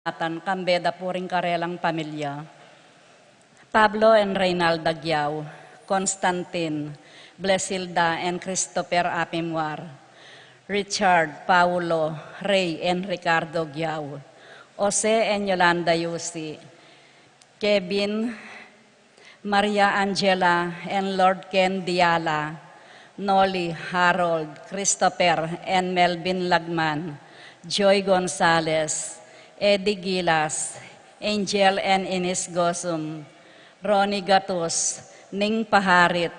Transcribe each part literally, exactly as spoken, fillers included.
Atan kambe da pu ring karelang pamilya. Pablo and Reynalda Giao, Constantine, Blesilda and Christopher Apimwar, Richard, Paulo, Ray and Ricardo Giao, Jose and Yolanda Yusi, Kevin, Maria Angela and Lord Ken Diala, Noli, Harold, Christopher and Melvin Lagman, Joy Gonzalez, Eddie Gilas, Angel and Ines Gosum, Ronnie Gatus, Ning Paharit,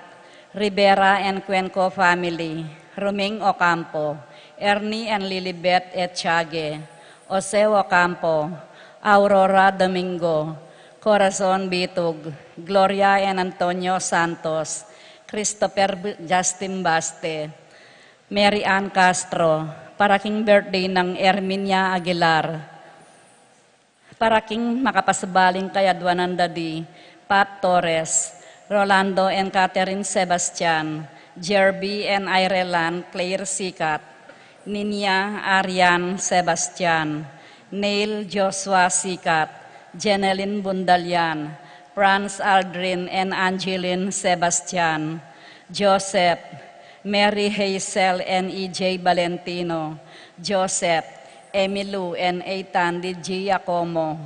Rivera and Cuenco family, Ruming Ocampo, Ernie and Lilibet Echage, Jose Ocampo, Aurora Domingo, Corazon Bitug, Gloria and Antonio Santos, Christopher B-, Justin Baste, Mary Ann Castro, para king birthday nang Erminia Aguilar, para king makapasubaling kayaduanan da di Pat Torres, Rolando and Catherine Sebastian, Jerby and Ireland Claire Sikat, Ninia Arian Sebastian, Neil Joshua Sikat, Jenelyn Bundalian, Franz Aldrin and Angeline Sebastian, Joseph, Mary Hazel and E J Valentino, Joseph, Emilu and Ethan D Giacomo,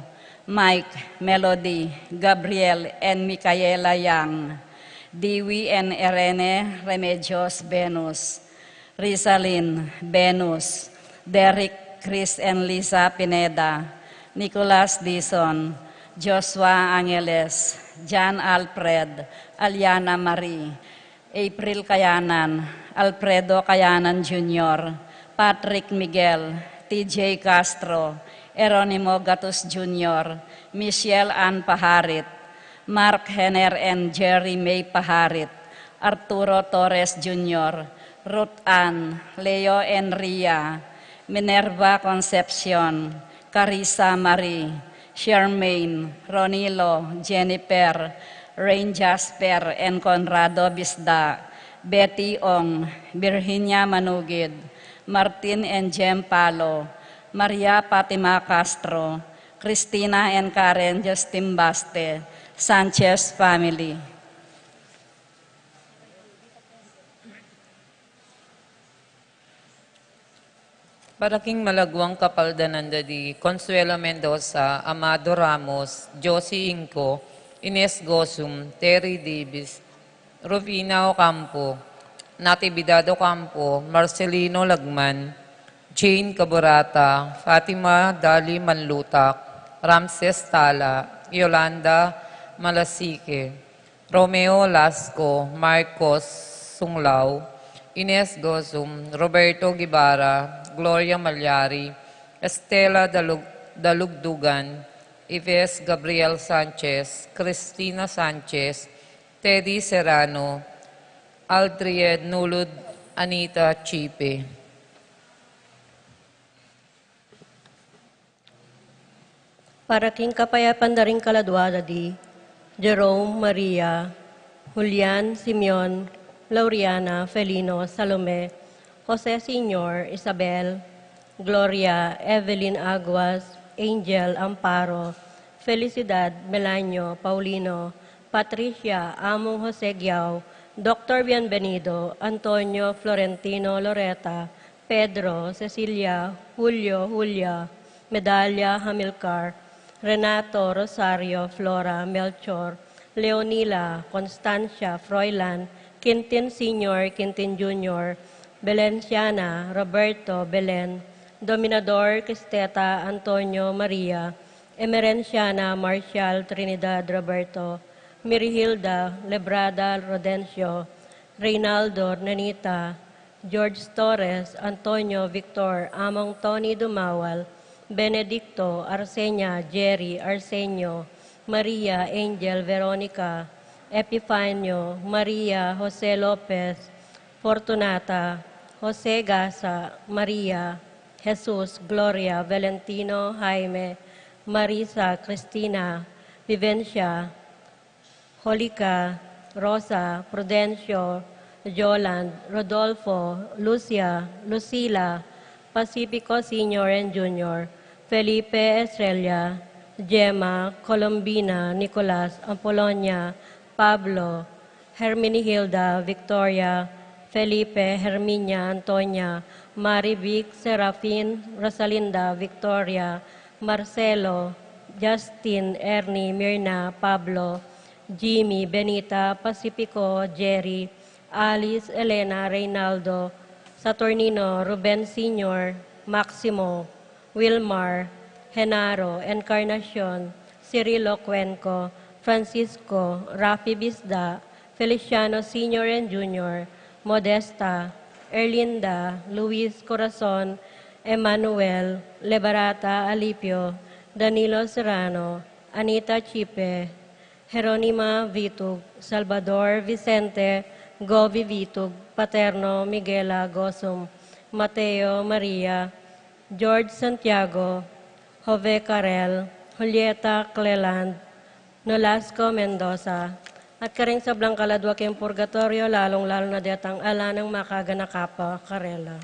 Mike, Melody, Gabriel and Micaela Yang, Dewey and Irene Remedios Venus, Rizalin Venus, Derek, Chris and Lisa Pineda, Nicolas Dizon, Joshua Angeles, John Alfred, Aliana Marie, April Kayanan, Alfredo Kayanan Junior, Patrick Miguel, T J Castro, Eronimo Gatus Junior, Michelle Ann Paharit, Mark Henner and Jerry May Paharit, Arturo Torres Junior, Ruth Ann, Leo and Ria, Minerva Concepcion, Carissa Marie, Charmaine, Ronilo, Jennifer, Rain Jasper and Conrado Bisda, Betty Ong, Virginia Manugid, Martin and Jem Palo, Maria Fatima Castro, Christina and Karen Justin Baste, Sanchez family. Para king malaguang kapaldanan da di Consuelo Mendoza, Amado Ramos, Josie Inco, Ines Gosum, Terry Davis, Rufina Ocampo, Natividad Ocampo, Marcelino Lagman, Jane Caburata, Fatima Dali Manlutak, Ramses Tala, Yolanda Malasique, Romeo Lasco, Marcos Sunglao, Ines Gozum, Roberto Guevara, Gloria Malyari, Estela Dalug-, Dalugdugan, Ives Gabriel Sanchez, Christina Sanchez, Teddy Serrano, Aldried Nulud, Anita Chipe. Para king kapayapan da ring kaladua da di Jerome, Maria, Julian, Simeon, Lauriana, Felino, Salome, Jose Senior, Isabel, Gloria, Evelyn Aguas, Angel, Amparo, Felicidad, Melanio, Paulino, Patricia, Among Jose Guiao, Doctor Bienvenido, Antonio, Florentino, Loreta, Pedro, Cecilia, Julio, Julia, Medalia, Hamilcar, Renato, Rosario, Flora, Melchor, Leonila, Constancia, Froilan, Quintin Senior, Quintin Junior, Belenciana, Roberto, Belen, Dominador, Cristeta, Antonio, Maria, Emerenciana, Marcial, Trinidad, Roberto, Mirihilda, Lebrada, Rodencio, Reynaldo, Nenita, George Torres, Antonio, Victor, Among Tony Dumawal, Benedicto, Arsenia, Jerry, Arsenio, Maria, Angel, Veronica, Epifanio, Maria, Jose Lopez, Fortunata, Jose Gasa, Maria, Jesus, Gloria, Valentino, Jaime, Marisa, Cristina, Vivencia, Jolica, Rosa, Prudencio, Joland, Rodolfo, Lucia, Lucila, Pacifico Senior and Junior, Felipe Estrella, Gemma, Colombina, Nicolas, Apolonia, Pablo, Herminihilda, Victoria, Felipe, Herminia, Antonia, Marivic, Serafin, Rosalinda, Victoria, Marcelo, Justin, Ernie, Mirna, Pablo, Jimmy, Benita, Pacifico, Jerry, Alice, Elena, Reynaldo, Saturnino, Ruben Senior, Maximo, Wilmar, Genaro, Encarnacion, Cirilo Cuenco, Francisco, Rafi Bisda, Feliciano Senior and Junior, Modesta, Erlinda, Luis Corazon, Emmanuel, Lebarata Alipio, Danilo Serrano, Anita Chipe, Jeronima Vitug, Salvador Vicente, Govi Vitug, Paterno Miguela Gosum, Mateo Maria, George Santiago, Jove Carel, Julieta Cleland, Nolasco Mendoza, at karing sablang kaladwa king purgatorio, lalung-lalu na detang ala nang makaganaka pa karela.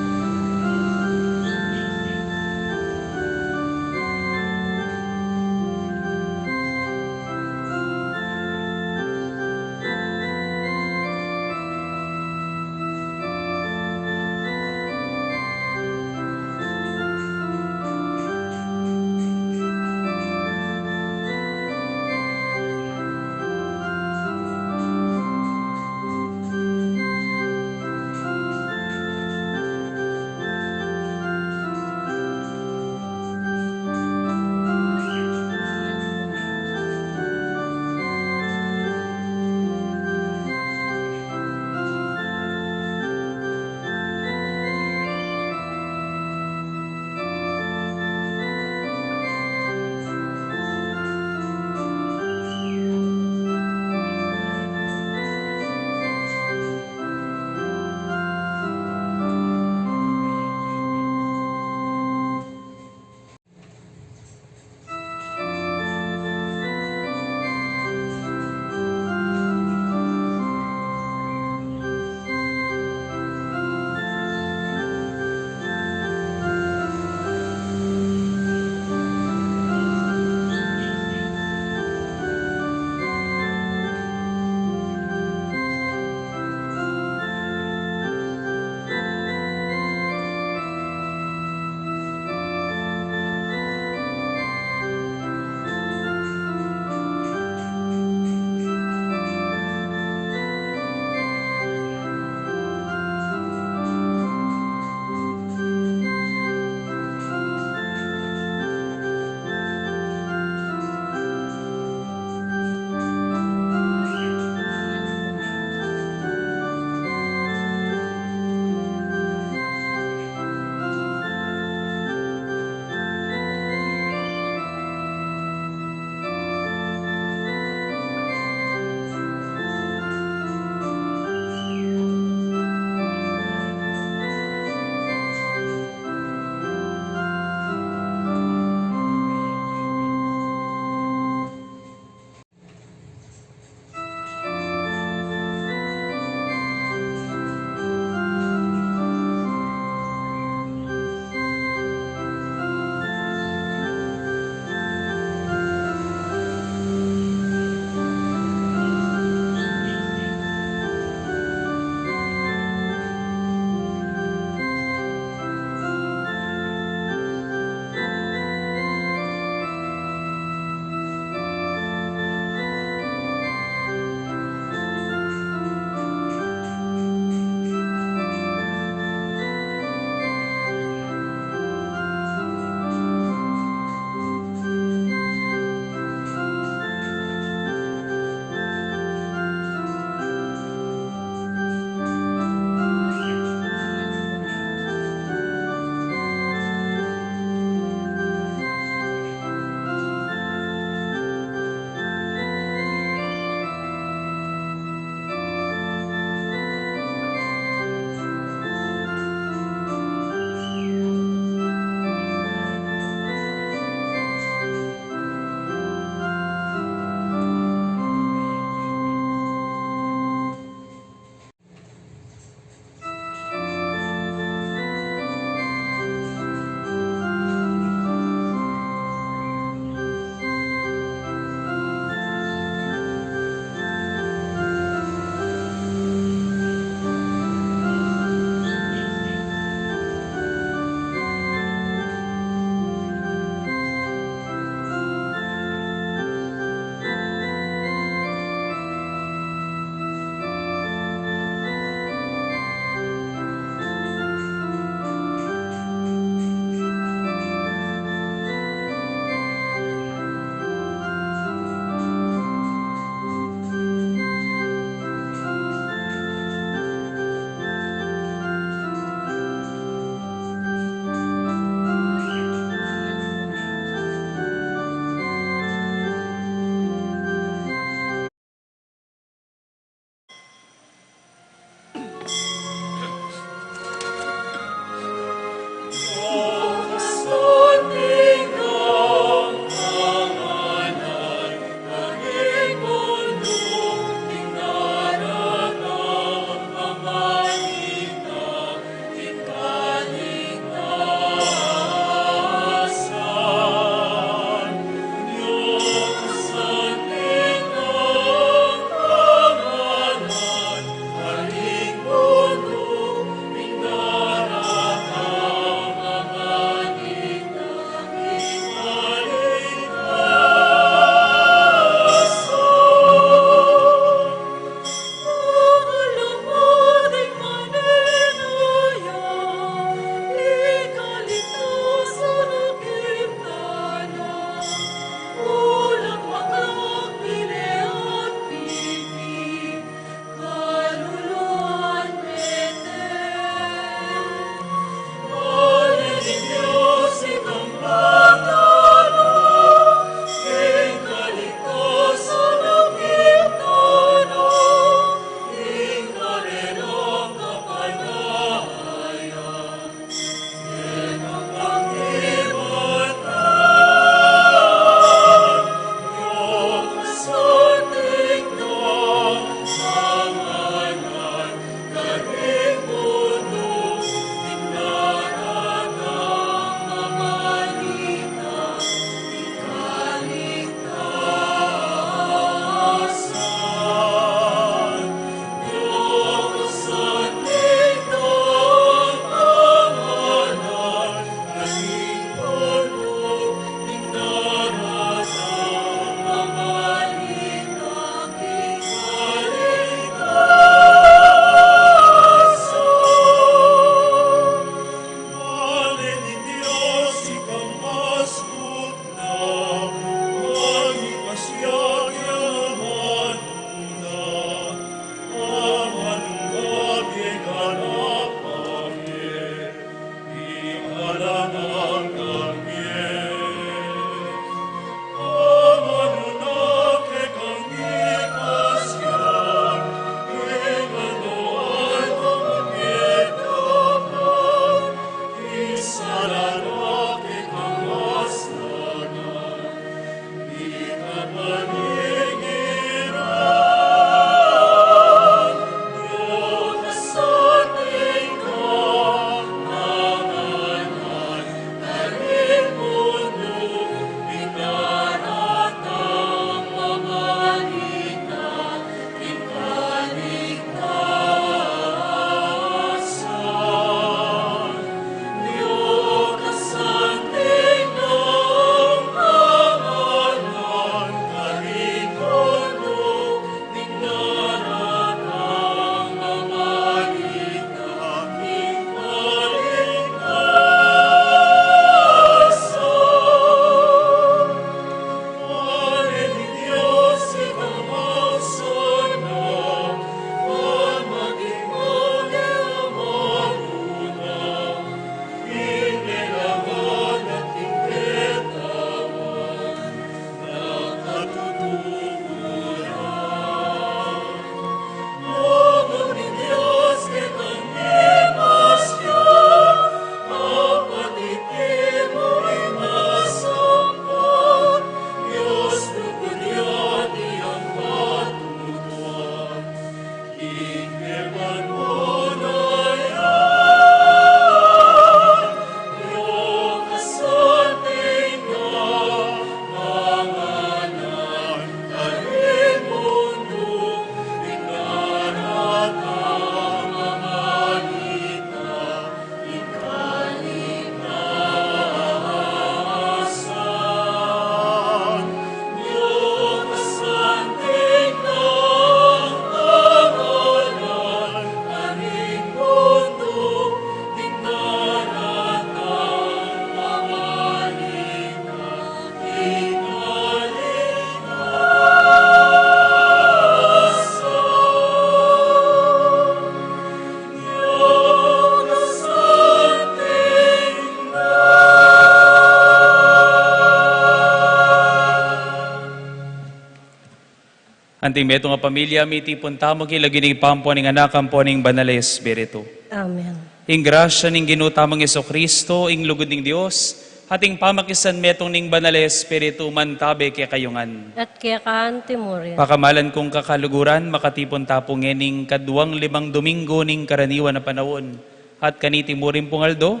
Anting metung a pamilya, mitipun tamu king lagyu ning Ibpa, ampo ning Anak, ampo ning Banal a Espiritu. Amen. Ing grasya ning Ginu tamung Jesucristo, ing lugud ning Dios, at ing pamakisanmetung ning Banal a Espiritu, mantabe kekayu ngan. At keka anti mu rin. Pakamalan kung kakaluguran, makatipun ta pu ngening kaduang limang Domingo ning karaniwan a panaun, at kaniti mu rin pung aldo,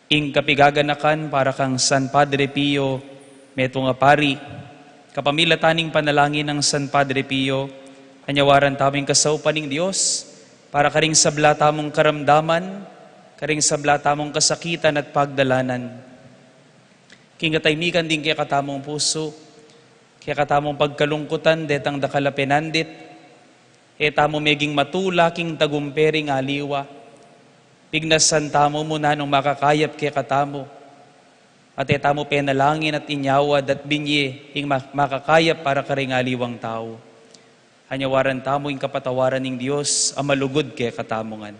ing kapigaganakan para kang San Padre Pio, metung a pari, kapamilatan ning panalangin nang San Padre Pio, anyawaran tamu ing kasaupan ning Dios, para karing sabla tamung karamdaman, karing sabla tamung kasakitan at pagdalanan. King katahimikan ding kekatamung pusu, kekatamung pagkalungkutan, detang dakal a penandit, e tamu meging matula king tagumpe ring aliwa. Pignasan tamu mu nanung makakayap kekatamu. At e tamu penalangin at inyawad at binye ing ma-, makakayap para karing aliwang tau. Anyawaran tamu ing kapatawaran ning Dios a malugud kekatamu ngan.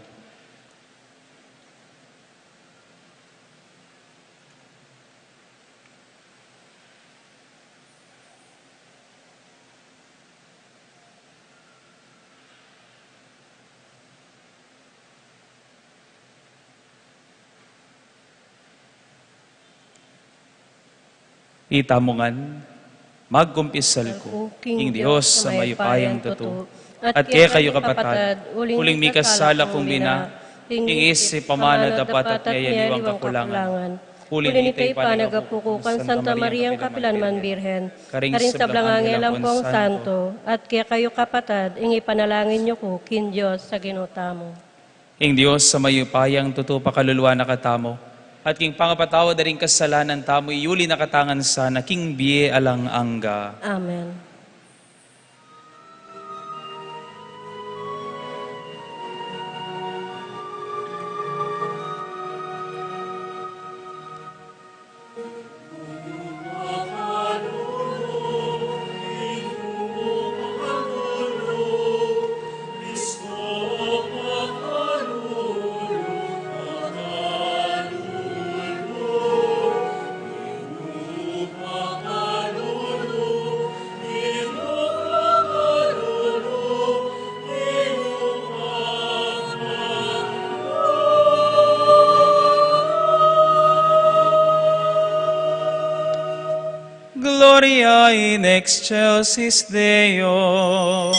Itamu ngan, magkumpisal ku king Dios a mayupayang tutu, at kekayu kapatad, uling mikasala kung bina, king isip, pamana, dapat at meyaliwang kakulangan. Uli nita ipanagapu ku kang Santa Mariang kapilanman Birhen, karing sablang anghel ampong santo, at kekayu kapatad, ing ipanalangin yu ku king Dios a Ginu tamu. Ing Dios a mayupayang tutu pakaluluan na katamu, at king pangapatawad da ring kasalanan tamu, iyuli na katamu ngan sana king bie alang angga. Amen. Gloria in excelsis Deo.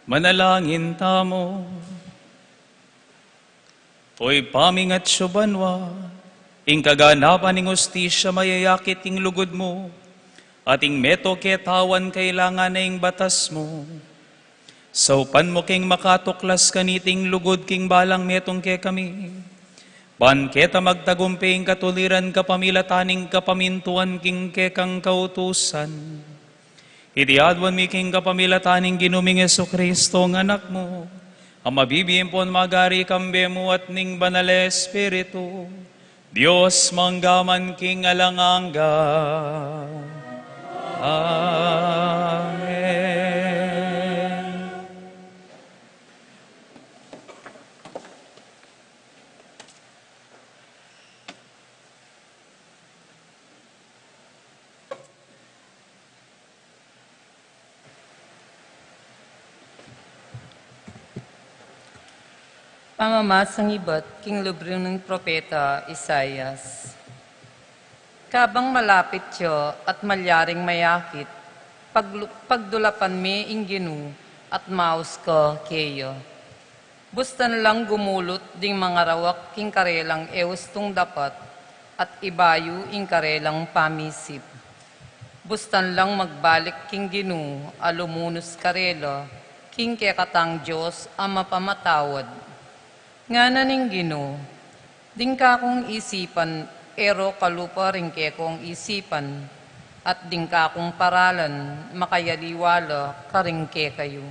Manalangin tamu. O Ibpa ming atsu banua, ing kaganapan ning hustisya mayayakit ing lugud mu, at ing meto ketawan kailangan na ing batas mu. Saupan mu keng makatuklas kaniting lugud king balang metung kekami, ban keta magtagumpe ing katuliran kapamilatan ning kapamintuan king kekang kautusan. Iti aduan mi king kapamilatan ning Ginu ming Jesucristo, ing Anak mu, A mabibie ampon magari kambe mu at ning Banal a Espiritu, Dios mangga man king alang angga. Amen. Pamamasang ibat king libru ning propeta Isaias. Kabang malapit ya at malyaring mayakit, paglu-, pagdulapan me ing Ginu at maus ka keya. Bustan lang gumulut ding mangarawak king karelang e ustung dapat, at ibayu ing karelang pamisip. Bustan lang magbalik king Ginu a lumunus karela, king kekatang Dios a mapamatawad. Ngana ning Ginu, ding kakung isipan e ro kalupa ring kekong isipan, at ding kakung paralan makayaliwa la karing kekayu.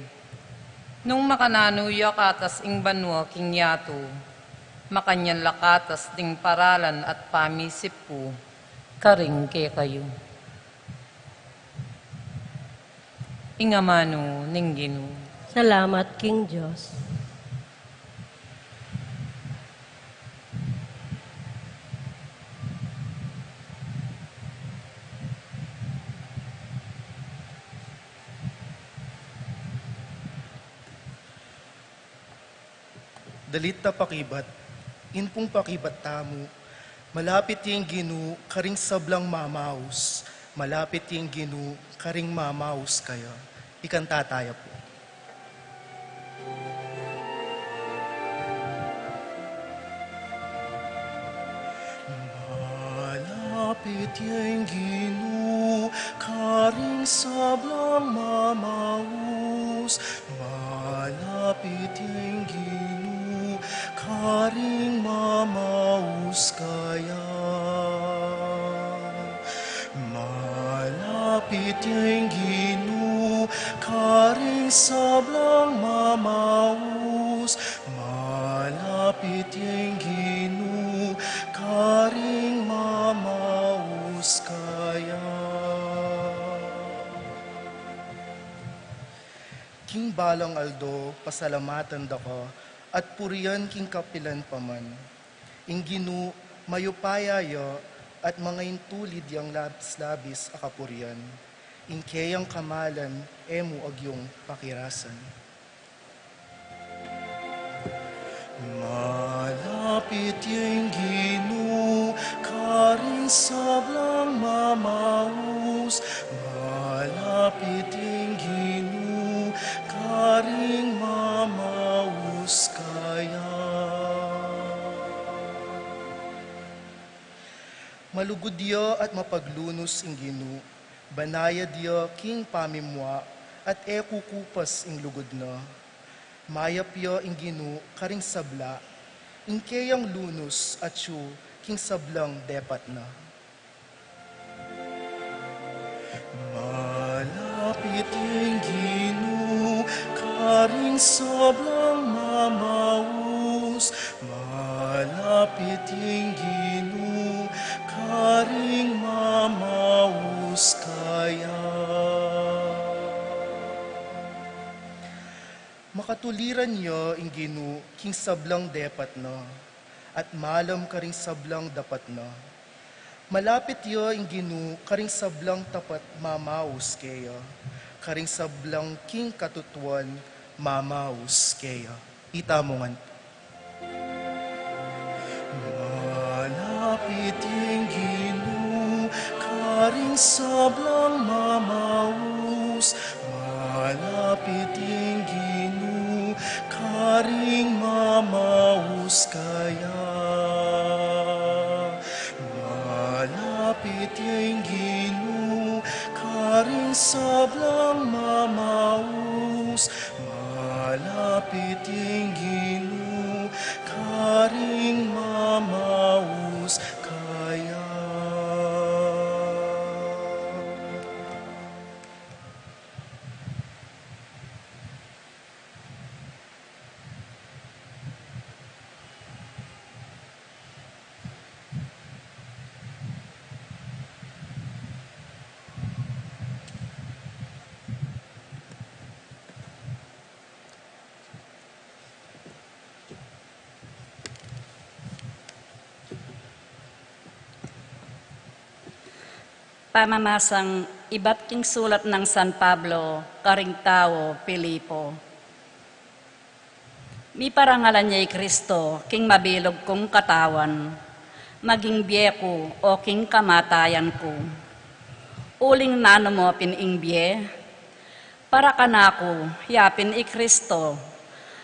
Nung makananu ya katas ing banua king yatu, makanyan la katas ding paralan at pamisip ku karing kekayu. Ing amanu ning Ginu. Salamat king Dios. Dalit ta pakibat, ing pung pakibat tamu, malapit ya ing Ginu karing sablang mamaus, malapit ya ing Ginu karing mamaus kaya. Ikanta taya pu. Malapit ya ing Ginu karing sablang mamaus, malapit ya ing Ginu karing mamaus kaya. Malapit ya ing Ginu karing sablang mamaus, malapit ya ing Ginu karing mamaus kaya. King balang aldo, pasalamatan da ka, at purian king kapilan pa man. Ing Ginu, mayupaya ya, at mangaintulid yang labis-labis a kapurian. Ing keyang kamalan, e mu agyung pakirasan. Malapit ya ing Ginu karing sablang mamaus, malapit ya ing Ginu karing mamaus kaya. Malugud ya at mapaglunus ing Ginu, banayad ya king pamimua, at e kukupas ing lugud na. Mayap ya ing Ginu karing sabla, ing keyang lunus atyu king sablang depat na. Malapit ya ing Ginu karing sablang mamaus, malapit ya ing Ginu karing mamaus kaya. Makatuliran ya ing Ginu king sablang depat na, at malam karing sablang dapat na. Malapit ya ing Ginu karing sablang tapat mamaus keya, karing sablang king katutuan mamaus keya. Itamu ngan. Malapit ya ing Ginu karing sablang mamaus, malapit ya ing Ginu karing mamaus kaya. Malapit ya ing Ginu karing sablang mamaus, malapit ya ing Ginu karing mamaus kaya. Pamamasang ibat king sulat nang San Pablo karing taga Filipo. Miparangalan ye i Kristo king mabilug kung katawan, maging bie ku o king kamatayan ku. Uling nanu mu pin ing bie? Para kanaku, ya pin i Kristo.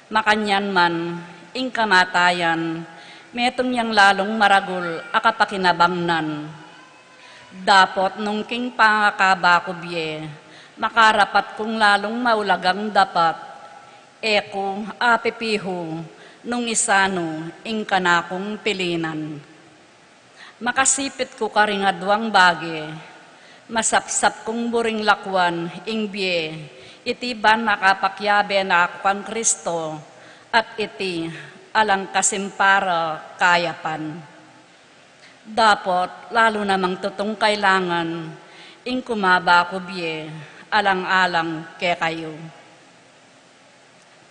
Makanyan man, ing kamatayan, metung yang lalung maragul a kapakinabang nan. Dapot nung king pangakaba ku bie, makarapat kung lalung maulagang dapat, e ku apipihu nung isanu ing kanakung pilinan. Makasipit ku karing aduang bage, masapsap kung buring lakuan ing bie, iti ban makapakiabe na ku kang Kristo, at iti alang kasimpara kayapan. Dapot lalu namang tutung kailangan ing kumaba ku bie alang-alang kekayu.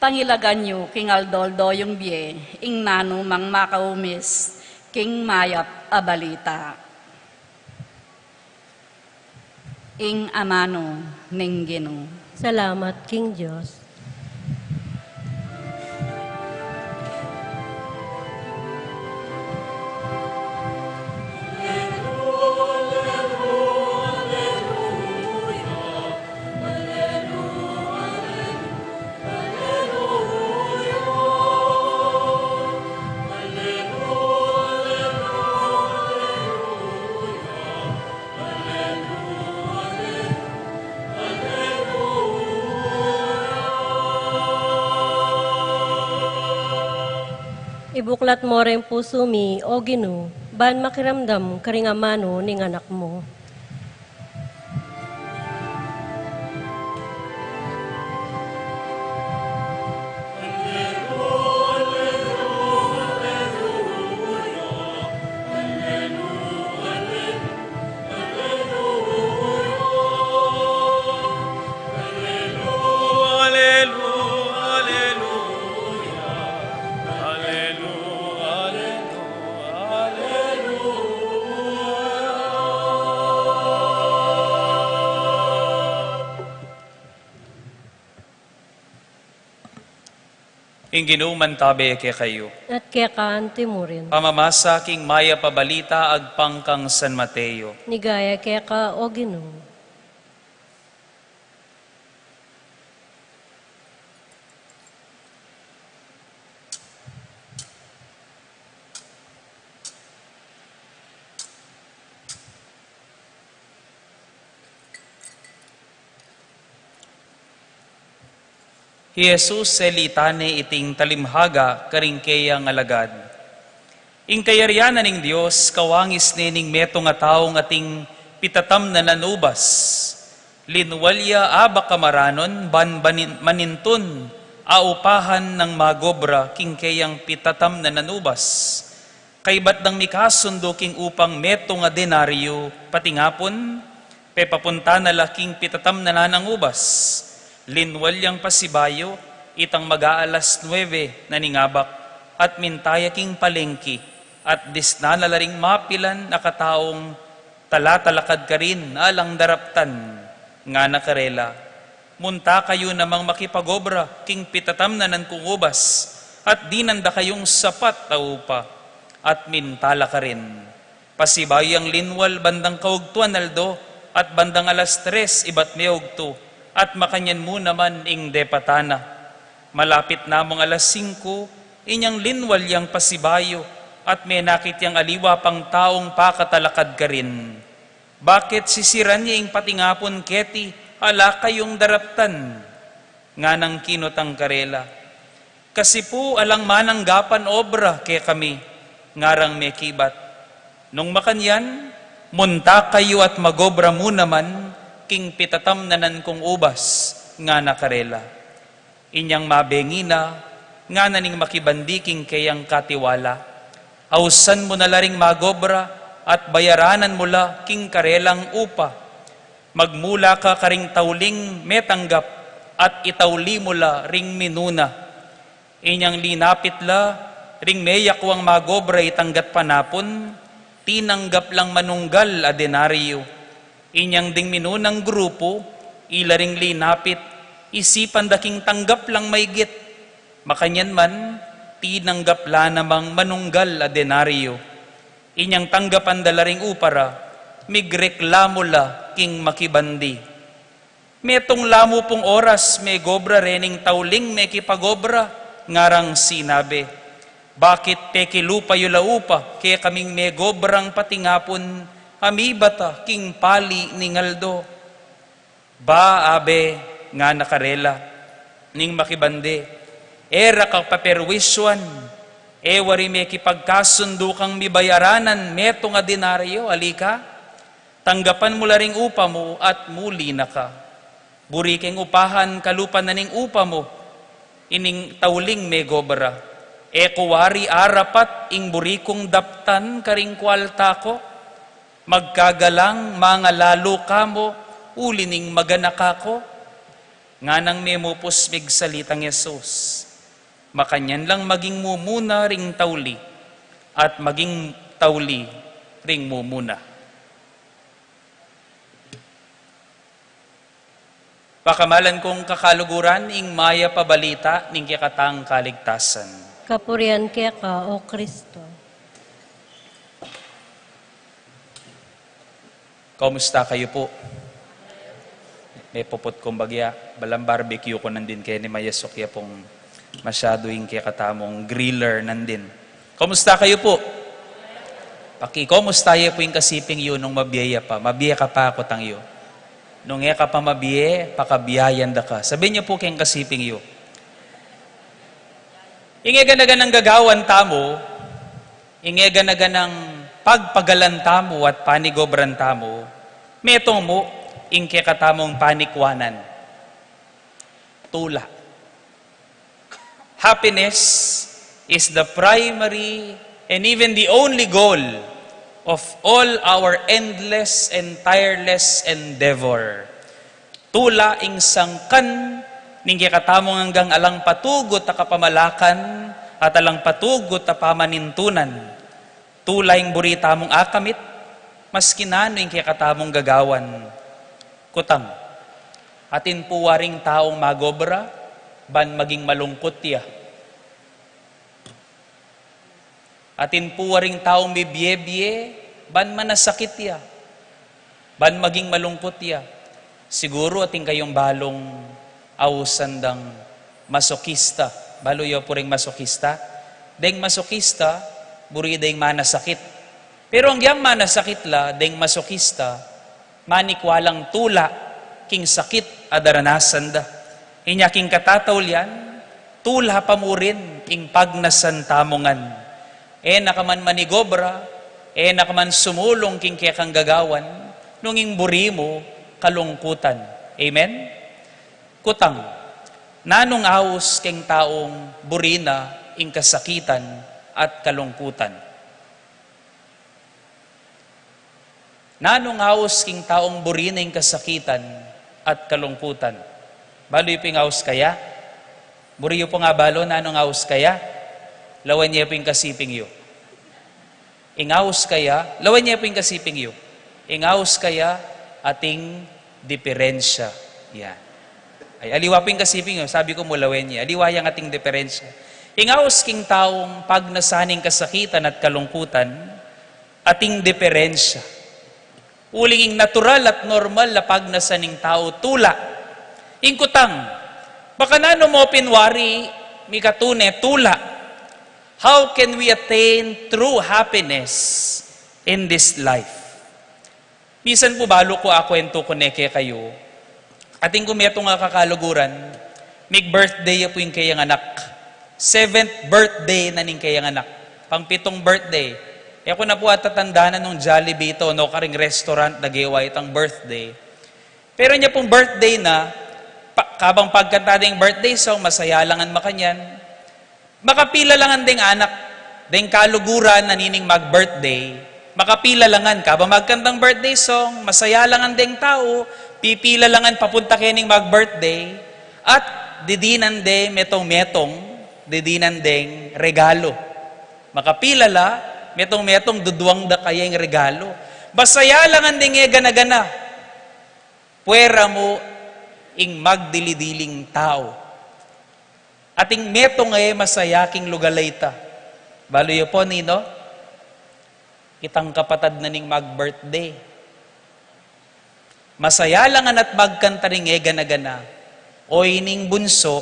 Pangilagan yu king aldo-aldo yung bie ing nanu mang makaumis king mayap a balita. Ing amanu ning Ginu. Salamat king Dios. Ibuklat mo ring pusu mi, O Ginu, ban makiramdam karing amanu ning anak mo. Ing Ginu mantabe kekayu. At keka antimurin. Pamamasa king mayap a balita agpang kang San Mateo. Ligaya keka, O Ginu. Hi Jesus, selitan ne iting talimhaga karing keyang alagad. Ing kayarian na ning Dios, kawangis ne ning metung a taung ating pitatamnan nang ubas. Linwal ya abak a maranun, ban banin-, manintun, aupahan nang magobra king keyang pitatamnan nang ubas. Kaybat dang mikasundu king upang metung a denaryo, patingapun, pepapunta na la king pitatamnan nang ubas. Linwal yang pasibayu, itang mag-aalas nuebe na ning abak, at minta ya king palengki, at disnan na la ring mapilan a kataung talatalakad karin alang daraptan, ngana karela. Munta kayu namang makipagobra king pitatamnan kung ubas, at dinan da kayung sapat a upa, at minta la karin. Pasibayu yang linwal bandang kaugtuan aldo, at bandang alas tres ibat meugtu, at makanyan mu naman ing depatan na. Malapit na mung alas singku, inyang linwal yang pasibayu, at menakit yang aliwa pang taung pakatalakad karin. Bakit sisiran ye ing patingapun keti, ala kayung daraptan? Nganang kinutang karela. Kasi pu alang mananggapan obra kekami, ngarang mekibat. Nung makanyan, munta kayu at magobra mu naman king pitatamnan kung ubas, ngana karela. Inyang mabengi na, ngana ning makibandi king keyang katiwala. Ausan mu na la ring magobra, at bayaranan mu la king karelang upa. Magmula ka karing tauling metanggap, at itauli mu la ring minuna. Inyang linapit la ring meyakwang magobra itang gatpanapun, tinanggap lang manunggal a denaryo. Inyang ding minunang grupu, ila ring linapit, isipan da king tanggap lang maigit. Makanyan man, tinanggap la namang manunggal a denaryo. Inyang tanggapan da la ring upa ra, migreklamu la king makibandi. Metung la mu pung oras megobra rening tauling mekipagobra, ngarang sinabi, "Bakit pekilupa yu la upa kekaming megobrang patingapun a mibata king pali ning aldo?" "Ba," abe, ngana karela ning makibandi, "e ra ka paperwisyuan, e wari mekipagkasundu kang mibayaranan metung a denaryo? Ali ka, tanggapan mu la ring upa mu at muli na ka. Buri keng upahan kalupa na ning upa mu ining tauling megobra. E ku wari arapat ing buri kung daptan karing kualta ku? Magkagalang mangalalu ka mu uli ning maganaka ku?" Nganang memupus migsalitang Jesus, "Makanyan lang maging mumuna ring tauli, at maging tauli ring mumuna." Pakamalan kung kakaluguran, ing mayap a balita ning kekatang kaligtasan. Kapurian keka, O Kristo. Kumusta kayu pu? Mepuput kung bagya, balang barbecue ku nandin keni, mayasuk ya pung masyadu ing kekatamung griller nandin. Kumusta kayu pu? Pakikumusta ye pu ing kasiping yu nung mabie ya pa, mabie ka pa, kutang yu. Nung e ka pa mabie, pakabiayan da ka. Sabyan yu pu keng kasiping yu, ing e gana-ganang gagawan tamu, ing e gana-ganang pagpagalan tamu at panigobran tamu, metung mu ing kekatamung panikwanan. Tula. Happiness is the primary and even the only goal of all our endless and tireless endeavor. Tula ing sangkan ning kekatamung anggang alang patugut a kapamalakan at alang patugut a pamanintunan. Tula ing buri tamung akamit, maski nanu ing kekatamung gagawan. Kutang, atin pu waring taung magobra ban maging malungkut ya. Atin pu waring taung mibie-bie ban manasakit ya, ban maging malungkut ya. Siguru atin kayung balung ausan dang masokista. Balu yu pu ring masokista? Deng masokista, buri da ing manasakit. Pero agyang manasakit la, deng masokista, manikwa lang tula king sakit a daranasan da. Inya king katataulian, tula pa mu rin ing pagnasan tamu ngan. E na ka man manigobra, e na ka man sumulung king kekang gagawan, nung ing buri mu kalungkutan. Amen? Kutang, nanung aus keng taung buri na ing kasakitan at kalungkutan? Nanung aus king taung buri na ing kasakitan at kalungkutan? Balu yu pu ing aus kaya? Buri yu pu nga balu, nanung aus kaya? Lawan ye pu ing kasiping yu. Ing aus kaya, lawan ye pu ing kasiping yu. Ing aus kaya, ating diperensya. Yan. Ay, aliwa pu ing kasiping yu, sabi ku mu lawen ye. Aliwa yang ating diperensya. Ing aus king taung pagnasan ning kasakitan at kalungkutan, ating diperensya. Uling ing natural at normal a pagnasan ning tau, tula. Ing kutang, bakananu mu pin wari mikatune tula? How can we attain true happiness in this life? Misan pu balu ku akuwentu ku ne kekayu, atin ku metung a kakaluguran, mig-birthday ya pu ing keyang anak. Seventh birthday na ning keyang anak. Pangpitung birthday. E ku na pu atatandanan nung Jollibee ito, o karing restaurant da gewa itang birthday. Pero inya pung birthday na, pa, kabang pagkanta ding birthday song, masaya la ngan makanyan. Makapila la ngan deng anak, deng kaluguran a nining mag-birthday. Makapila la ngan, kabang magkantang birthday song, masaya la ngan deng tau, pipila la ngan papunta kening mag-birthday, at didinan de metung-metung, didinan deng regalo. Makapila la, metung-metung duduang da kaya ing regalo. Masaya la ngan deng e gana-gana. Puwera mu ing magdili-diling tau. Ating metung a e masaya king lugal a ita. Balu yu pu, ninu? Itang kapatad na ning mag-birthday. Masaya la ngan at magkanta ring e gana-gana. O ining bunsu,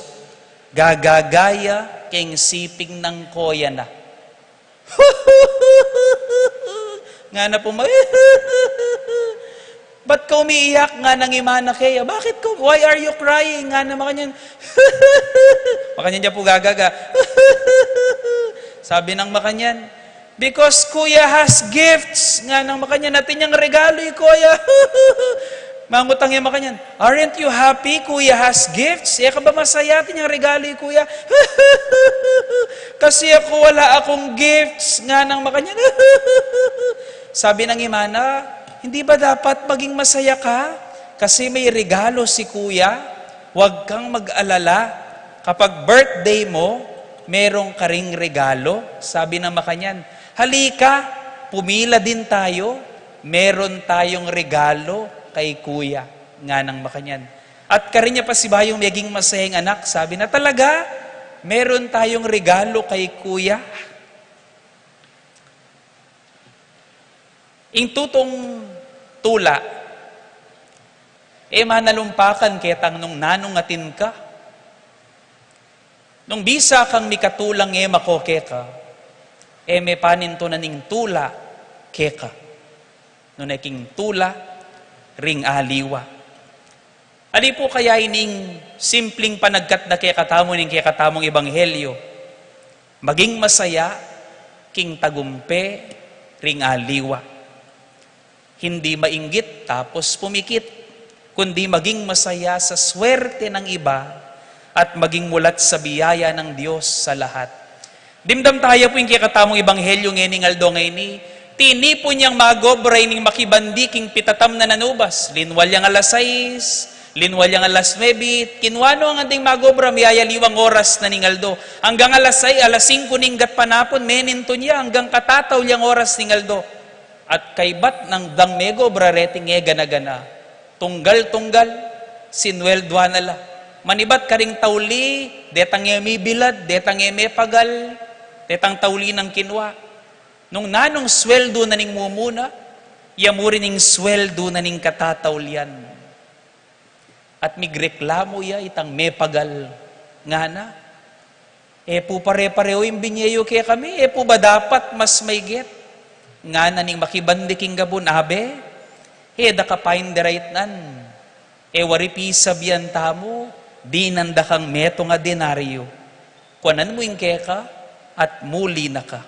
gagagaya king siping nang koya na. Ngana pu ma-, "Ba't ka umiiyak?" nganang ima na keya. "Bakit ka, why are you crying?" ngana makanyan. Makanyan ya pu gagaga. Sabi nang makanyan, "Because Kuya has gifts." nganang makanyan, "Atin yang regalo i Kuya." Mangutang ya makanyan, "Aren't you happy Kuya has gifts? E ka ba masaya? Atin yang regalo i Kuya." "Kasi ako wala akong gifts." nganang makanyan. Sabi nang ima na, "Hindi ba dapat maging masaya ka? Kasi may regalo si Kuya. Huwag kang mag-alala. Kapag birthday mo, meron ka ring regalo." Sabi nang makanyan, "Halika, pumila din tayo. Meron tayong regalo kay Kuya." nganang makanyan. At karin ya pasibayung meging masaya ing anak, sabi na, "Talaga? Meron tayong regalo kay Kuya?" Ing tutung tula, e manalumpakan ketang nung nanung atin ka. Nung bisa kang mikatulang e mako keka, e me panintunan ing tula keka. Nune king tula ring aliwa. Ali pu kaya ining simpling panagkat na kekatamu ning kekatamung ebanghelyo. Maging masaya king tagumpe ring aliwa. Hindi mainggit tapos pumikit, kundi maging masaya sa swerte ng iba at maging mulat sa biyaya ng Diyos sa lahat. Dimdam taya pu ing kekatamung ebanghelyo ngening aldo ngeni. Tinipun yang magobra ining makibandi king pitatam na nanubas. Linwal yang alas sais, linwal yang alas nuebe, kinwa no ngan ding magobra, miyayaliwang oras na ning aldo. Anggang alas sais, alas singko ning gatpanapun, menintun ya, anggang katataul yang oras ning aldo. At kaybat nang dang megobra reting e gana-gana, tunggal-tunggal, sinwelduan na la. Manibat karing tauli, detang e mibilad, detang e mepagal, detang tauli nang kinwa. Nung nanung sweldu na ning mumuna, ya mu rin ing sweldu na ning katataulian. At migreklamu ya itang mepagal, ngana, "E pu pare-pareho ing binye yu kekami, e pu ba dapat mas maigit?" Ngana ning makibandi king gabun, "Abe, e da ka paindiretnan. E wari pisabian tamu, dinan da kang metung a denaryo. Kuanan mu ing keka at muli na ka.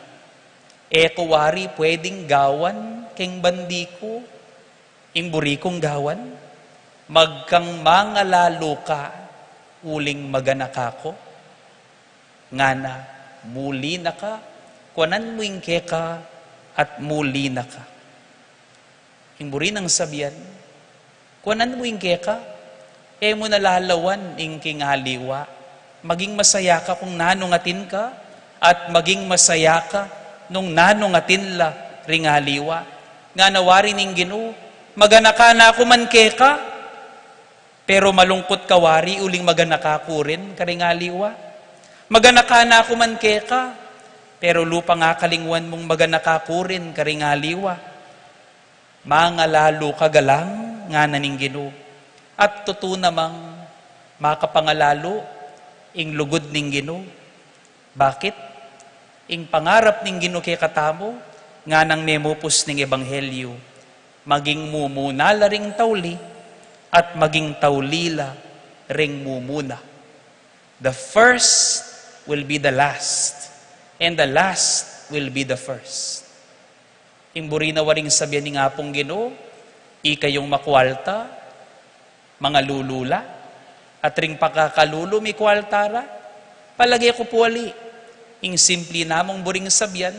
E ku wari pwedeng gawan keng bandi ku ing buri kung gawan? Magkang mangalalu ka uling maganaka ku?" Ngana, "Muli na ka, kuanan mu ing keka at muli na ka." Ing buri nang sabian, "Kuanan mu ing keka, e mu na lalawan ing king aliwa. Maging masaya ka kung nanung atin ka, at maging masaya ka nung nanung atin la ring aliwa." Ngana wari ning Ginu, "Maganaka na ku man keka, pero malungkut ka wari uling maganaka ku rin karing aliwa. Maganaka na ku man keka, pero lupang akalingwan mung maganaka ku rin karing aliwa. Mangalalu ka galang," ngana ning Ginu. At tutu namang makapangalalu ing lugud ning Ginu. Bakit? Ing pangarap ning Ginu kekatamu, nganang memupus ning ebanghelyo, maging mumuna la ring tauli, at maging tauli la ring mumuna. The first will be the last, and the last will be the first. Ing buri na waring sabian ning Apung Ginu, ikayung makualta, mangalulu la, at ring pakakalulu mikualta ra. Palage ku pu ali, ing simpli namung buring sabian,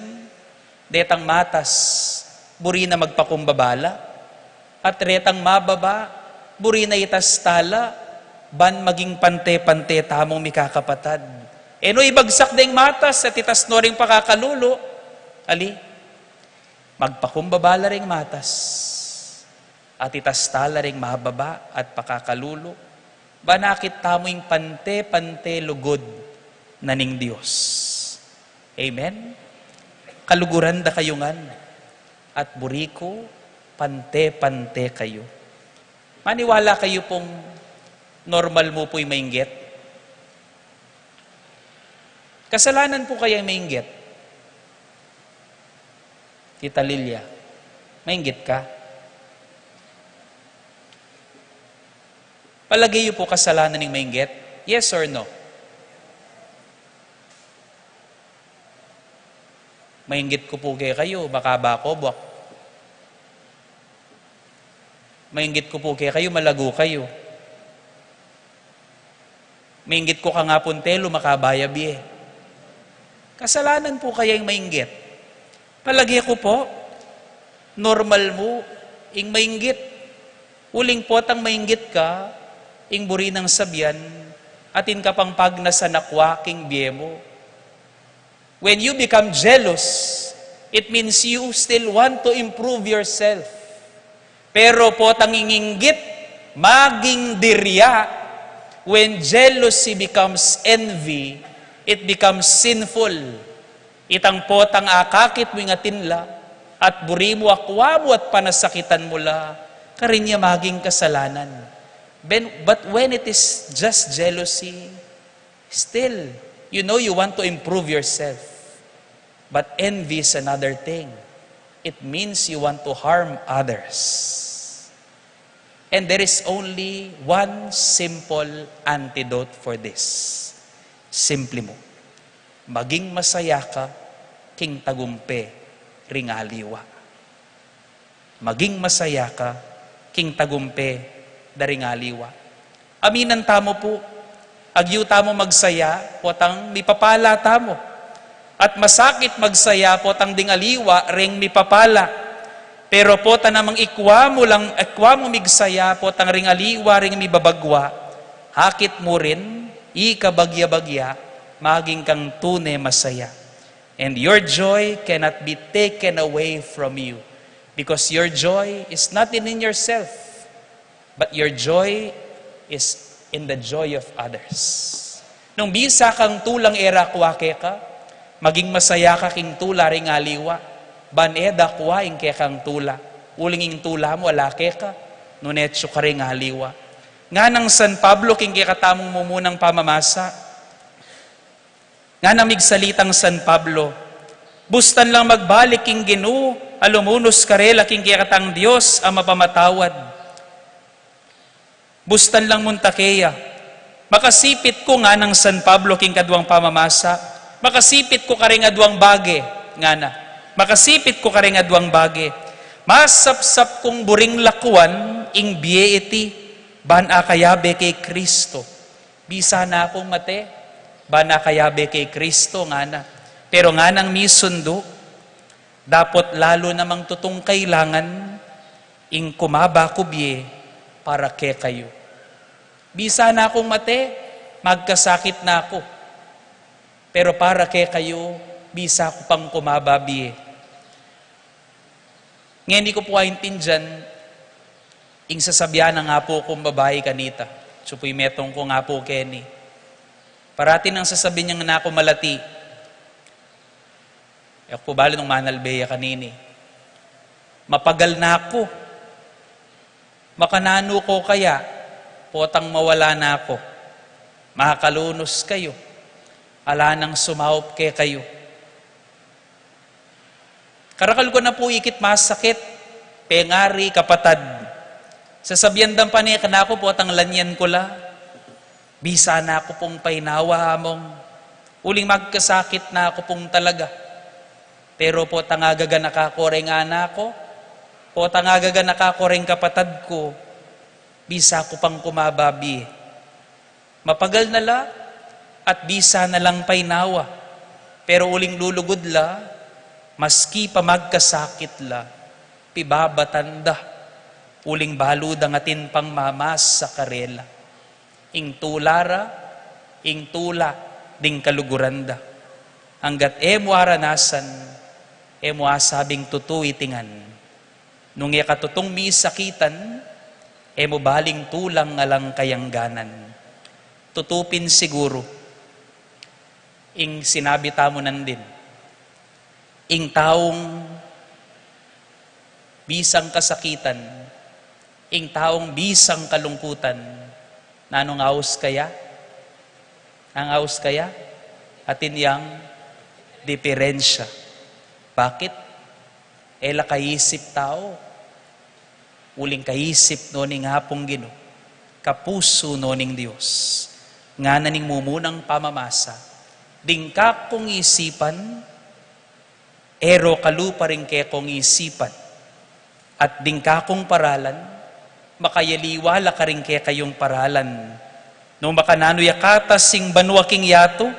detang matas, buri na magpakumbaba la, at retang mababa, buri na itasta la, ban maging pante-pante tamung mikakapatad. E no ibagsak deng matas at itas no ring pakakalulu, ali, magpakumbaba la ring matas. Atitas tala ring mababa at pakakalulu, ban akit tamu ing pante-pante lugud na ning Dios. Amen? Kaluguran da kayu ngan, at buri ku, pante-pante kayu. Maniwala kayu pung normal mu pu ing mainggit? Kasalanan pu kaya ing mainggit? Tita Lilia, mainggit ka? Palagay yu pu kasalanan ing mainggit? Yes or no? Mainggit ku pu kekayu, makaba ko buak. Mainggit ku pu kekayu, malagu kayu. Mainggit ku kang Apun Telu, makaba ya bie. Kasalanan pu kaya ing mainggit? Palage ku pu, normal mu ing mainggit. Uling potang mainggit ka, ing buri nang sabian, atin ka pang pagnasan akwa king bie mu. When you become jealous, it means you still want to improve yourself. Pero potang ing inggit maging dirya, when jealousy becomes envy, it becomes sinful. Itang potang akakit mu ing atin la, at buri mu akwa mu at panasakitan mu la, karin ya maging kasalanan. Ben-, but when it is just jealousy, still, you know you want to improve yourself. But envy is another thing. It means you want to harm others. And there is only one simple antidote for this. Simple mu. Maging masaya ka king tagumpe ring aliwa. Maging masaya ka king tagumpe da ring aliwa. Aminan tamu pu, agyu tamu magsaya, potang mipapala tamu. At masakit magsaya, potang ding aliwa ring mipapala. Pero pota namang ikwa mu lang, ikwa mu migsaya, potang ring aliwa ring mibabagwa. Akit mu rin, ika bagya-bagya, maging kang tune masaya. And your joy cannot be taken away from you, because your joy is not in, in yourself, but your joy is in the joy of others. Nung bisa kang tulang e ra akwa keka, maging masaya ka king tula ring aliwa, ban e da akwa ing kekang tula, uling ing tula mu ala keka, nune atsu ka ring aliwa. Nganang San Pablo king kekatamung mumunang pamamasa, Nganang migsalitang San Pablo, bustan lang magbalik king Ginu, a lumunus karela king kekatang Dios a mapamatawad. Bustan lang munta keya. Makasipit ku, nganang San Pablo king kaduang pamamasa, makasipit ku karing aduang bage, ngana. Makasipit ku karing aduang bage. Masapsap kung buring lakuan ing bie iti, ban akayabe kay Kristo. Bisa na kung mate, ban akayabe kay Kristo, ngana. Pero nganang misundu, dapot lalu namang tutung kailangan ing kumaba ku bie para kekayu. Bisa na kung mate, magkasakit na ku. Pero para kekayu, bisa ku pang kumaba bie. Ngeni ku pu aintindian ing sasabian nang apu kung babai kanita. Atsu pu ing metung kung apu keni. Parati nang sasabian yang, "Naku, malati." E ku pu balu nung manalbe ya kanini. "Mapagal na ku. Makananu ko kaya? Potang mawala na ku. Makalunus kayu. Ala nang sumaup kekayu." Karakal ku na pu ikit masakit, pengari, kapatad. Sasabian dang pane kanaku, potang lanyan ku la, bisa na ku pung painawa, among. Uling magkasakit na ku pung talaga. Pero potang agaganaka ku ring anak ku, potang agaganaka ku ring kapatad ku, bisa ku pang kumaba bie. Mapagal na la, at bisa na lang painawa. Pero uling lulugud la, maski pa magkasakit la, pibabatan da. Uling balu dang atin pang mamasa karela. Ing tula ra, ing tula ding kaluguran da. Anggat e mu aranasan, e mu asabing tutu iti ngan. Nung e ka tutung misakitan, e mu baling tulang alang kayangganan. Tutu pin siguru ing sinabi tamu nandin, ing taung bisang kasakitan, ing taung bisang kalungkutan, nanung aus kaya? Ang aus kaya? Atin yang diperensya. Bakit? E la kaisip tau, uling kaisip no ning Apung Ginu, kapusu no ning Dios. Ngana ning mumunang pamamasa, ding kakung isipan, e ro kalupa ring kekong isipan, at ding kakung paralan, makayaliwa la karing kekayung paralan. Nung makananu ya katas ing banua king yatu,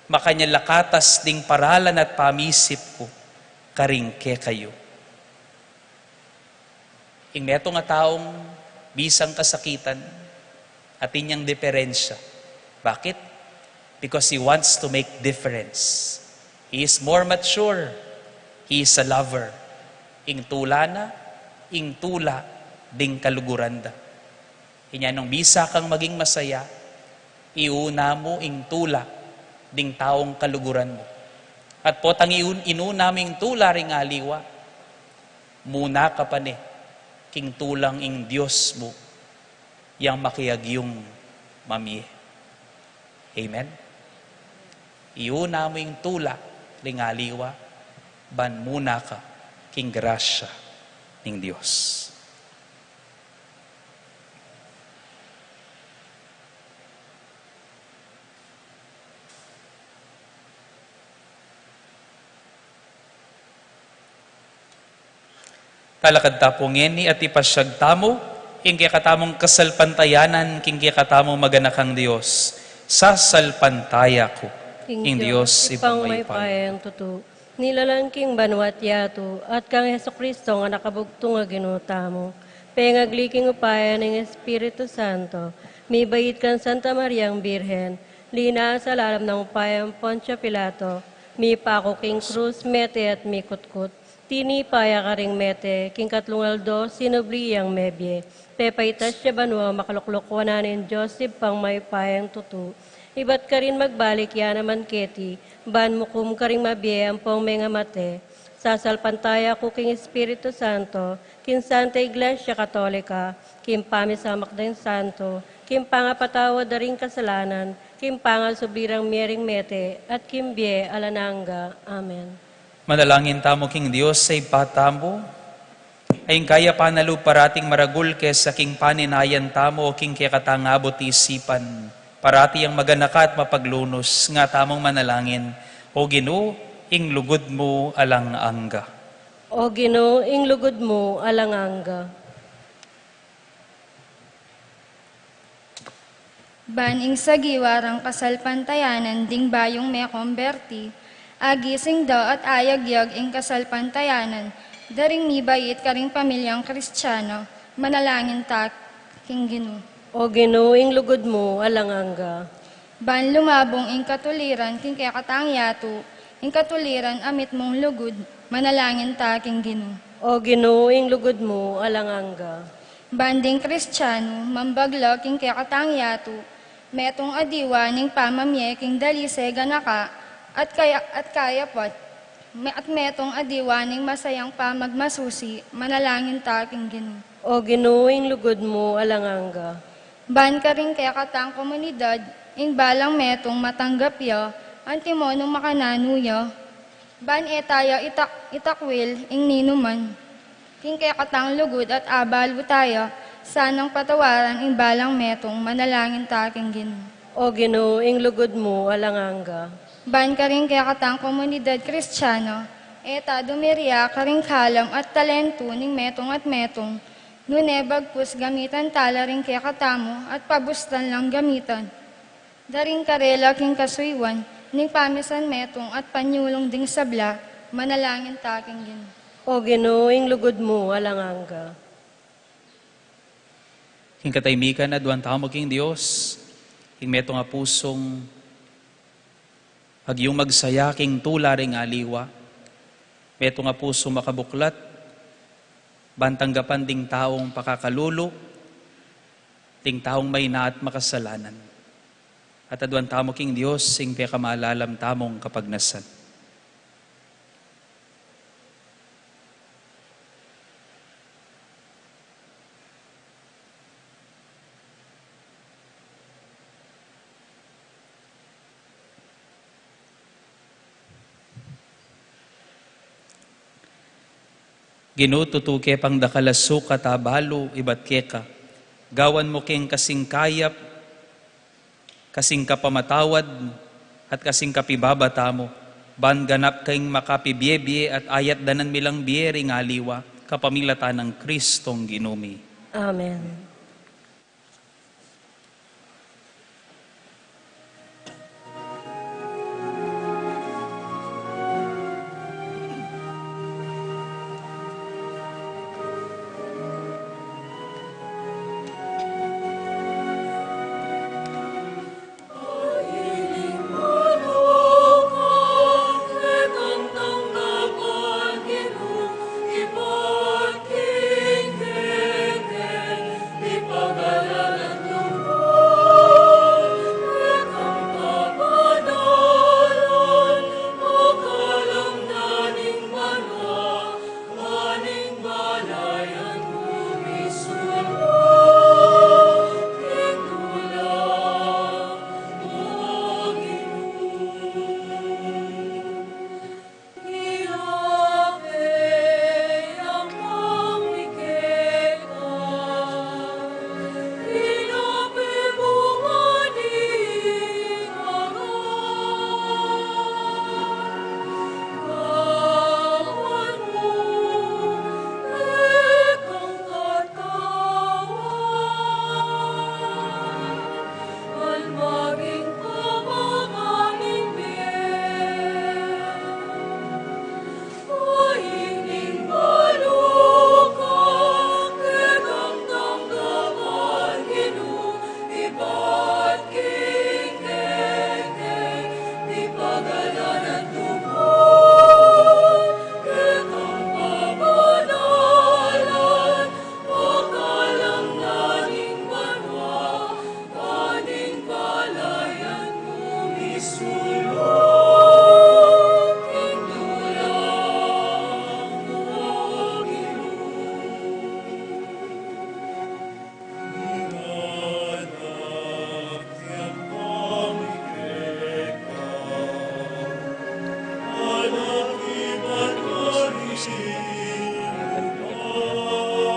makanyan la katas ding paralan at pamisip ku karing kekayu. Ing metung a taung bisang kasakitan, atin yang diperensya. Bakit? Because he wants to make difference. He is more mature. He is a lover. Ing tula na, ing tula ding kaluguran da. Inya nung bisa kang maging masaya, iuna mu ing tula ding taung kaluguran mu. At potang iun-, inuna mu ing tula ring aliwa, muna ka pa ne king tulang ing Dios mu, yang makiagyung mamie. Amen? Iuna mu ing tula ring aliwa, ban muna ka king grasya ning Dios. Talakad ta pu ngeni at ipasyag tamu ing kekatamung kasalpantayanan king kekatamung maganakang Dios. Sasalpantaya ku ing Dios Ibpang mayupaya, mayupayang tutu, nilalang king banua't yatu, at kang Jesucristo a anak a bugtung a Ginu tamu, pengagli king upaya ning Espiritu Santo, mibait kang Santa Mariang Birhen, linasa lalam ning upayang Poncio Pilato, mipaku king krus, mete at mikutkut, tinipa ya karing mete, king katlung aldo sinubli yang mebie, pepaitas ya banua, makalukluk wanan ning Dios Ibpang mayupayang tutu, ibat karin magbalik ya naman keti, ban mukum karing mabie ampong mengamate. Sasalpantaya ku king Espiritu Santo, king Santa Iglesia Katolika, king pamisamak ding santo, king pangapatawad da ring kasalanan, king pangasubli rang mie ring mete, at king bie alang angga. Amen. Manalangin tamu king Dios a Ibpa tamu. Ay ing kayapan a lub parating maragul kesa king paninayan tamu o king kekatang abut isipan, parati yang maganaka at mapaglunus, nga tamung manalangin, O Ginu, ing lugud mu alang angga. O Ginu, ing lugud mu alang angga. Ban ing sagiwa rang kasalpantayanan ding bayung mekomberti, agising da at ayagyag ing kasalpantayanan da ring mibait karing pamilyang Kristiano, manalangin ta king Ginu. O Ginu, ing lugud mu alang angga. Ban lumabung ing katuliran king kekatang yatu, ing katuliran a mitmung lugud, manalangin ta king Ginu. O Ginu, ing lugud mu alang angga. Ban ding Kristiano, mambagla king kekatang yatu, metung a diwa ning pamamie king dalise ganaka, at kaya, at kayapat, me-, at metung a diwa ning masayang pamagmasusi, manalangin ta king Ginu. O Ginu, ing lugud mu alang angga. Ban karing kekatang komunidad, ing balang metung matanggap ya, antimo nung makananu ya. Ban e taya itak-, itakwil ing ninuman king kekatang lugud at abalu taya, sanang patawaran ing balang metung, manalangin ta king Ginu. O Ginu, ing lugud mu alang angga. Ban karing kekatang komunidad Kristiano, e ta dumirya karing kalam at talentu ning metung at metung, nune bagkus gamitan tala ring kekatamu at pabustan lang gamitan da ring karela king kasuyuan ning pamisan metung at panyulung ding sabla, manalangin ta king Ginu. O Ginu, ing lugud mu alang angga. King katahimikan, aduan tamu king Dios, king metung a pusung agyung magsaya king tula ring aliwa, metung a pusung makabuklat, Ban tanggapan ding taung pakakalulu, ding taung maina at makasalanan. At aduan tamu king Dios ing pekamalalam tamung kapagnasan. Ginu, tutu ke pang dakal a sukat a balu ibat keka. Gawan mu keng kasing kayap, kasing kapamatawad, at kasing kapibabata mu, ban ganap keng makapibiebie at ayat danan mi lang bie ring aliwa, kapamilatan nang Kristong Ginu mi. Amen.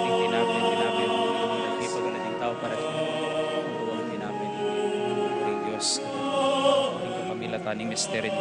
King tinapin, tinapin mu, king pagkala ding tau para sa king Dios, king kapamilatan ning misteryo.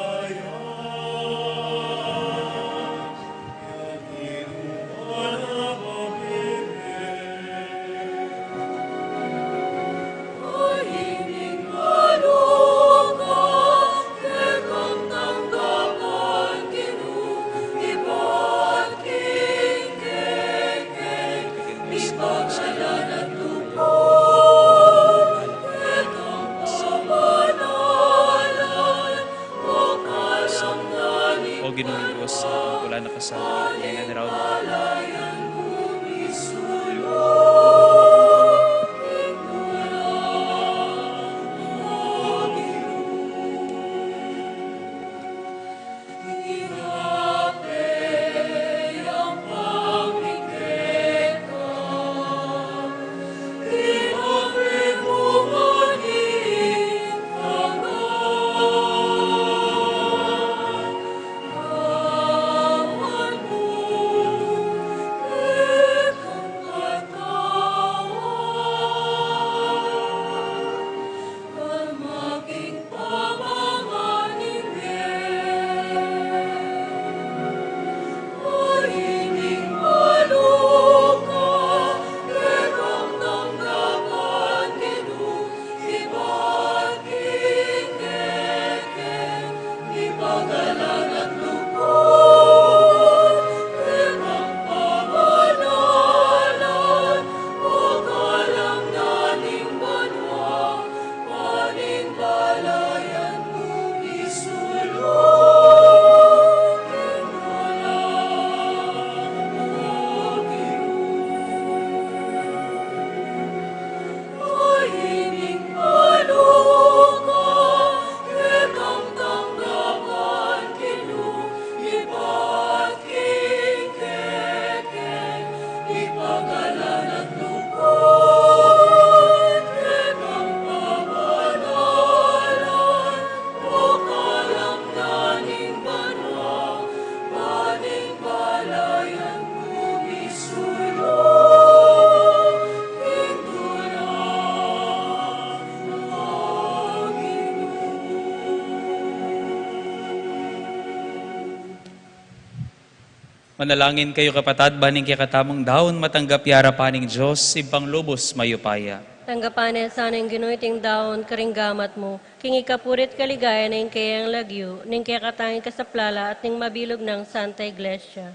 Manalangin kayu, kapatad, ban ing kekatamung daun matanggap ya arapan ning Dios, Ibpang lubus mayupaya. Tanggapan na sana ning Ginu iting daun karing gamat mu, king ikapuri't kaligayan ning keyang lagyu, ning kekatang ikasaplala at ning mabilug nang Santa Iglesia.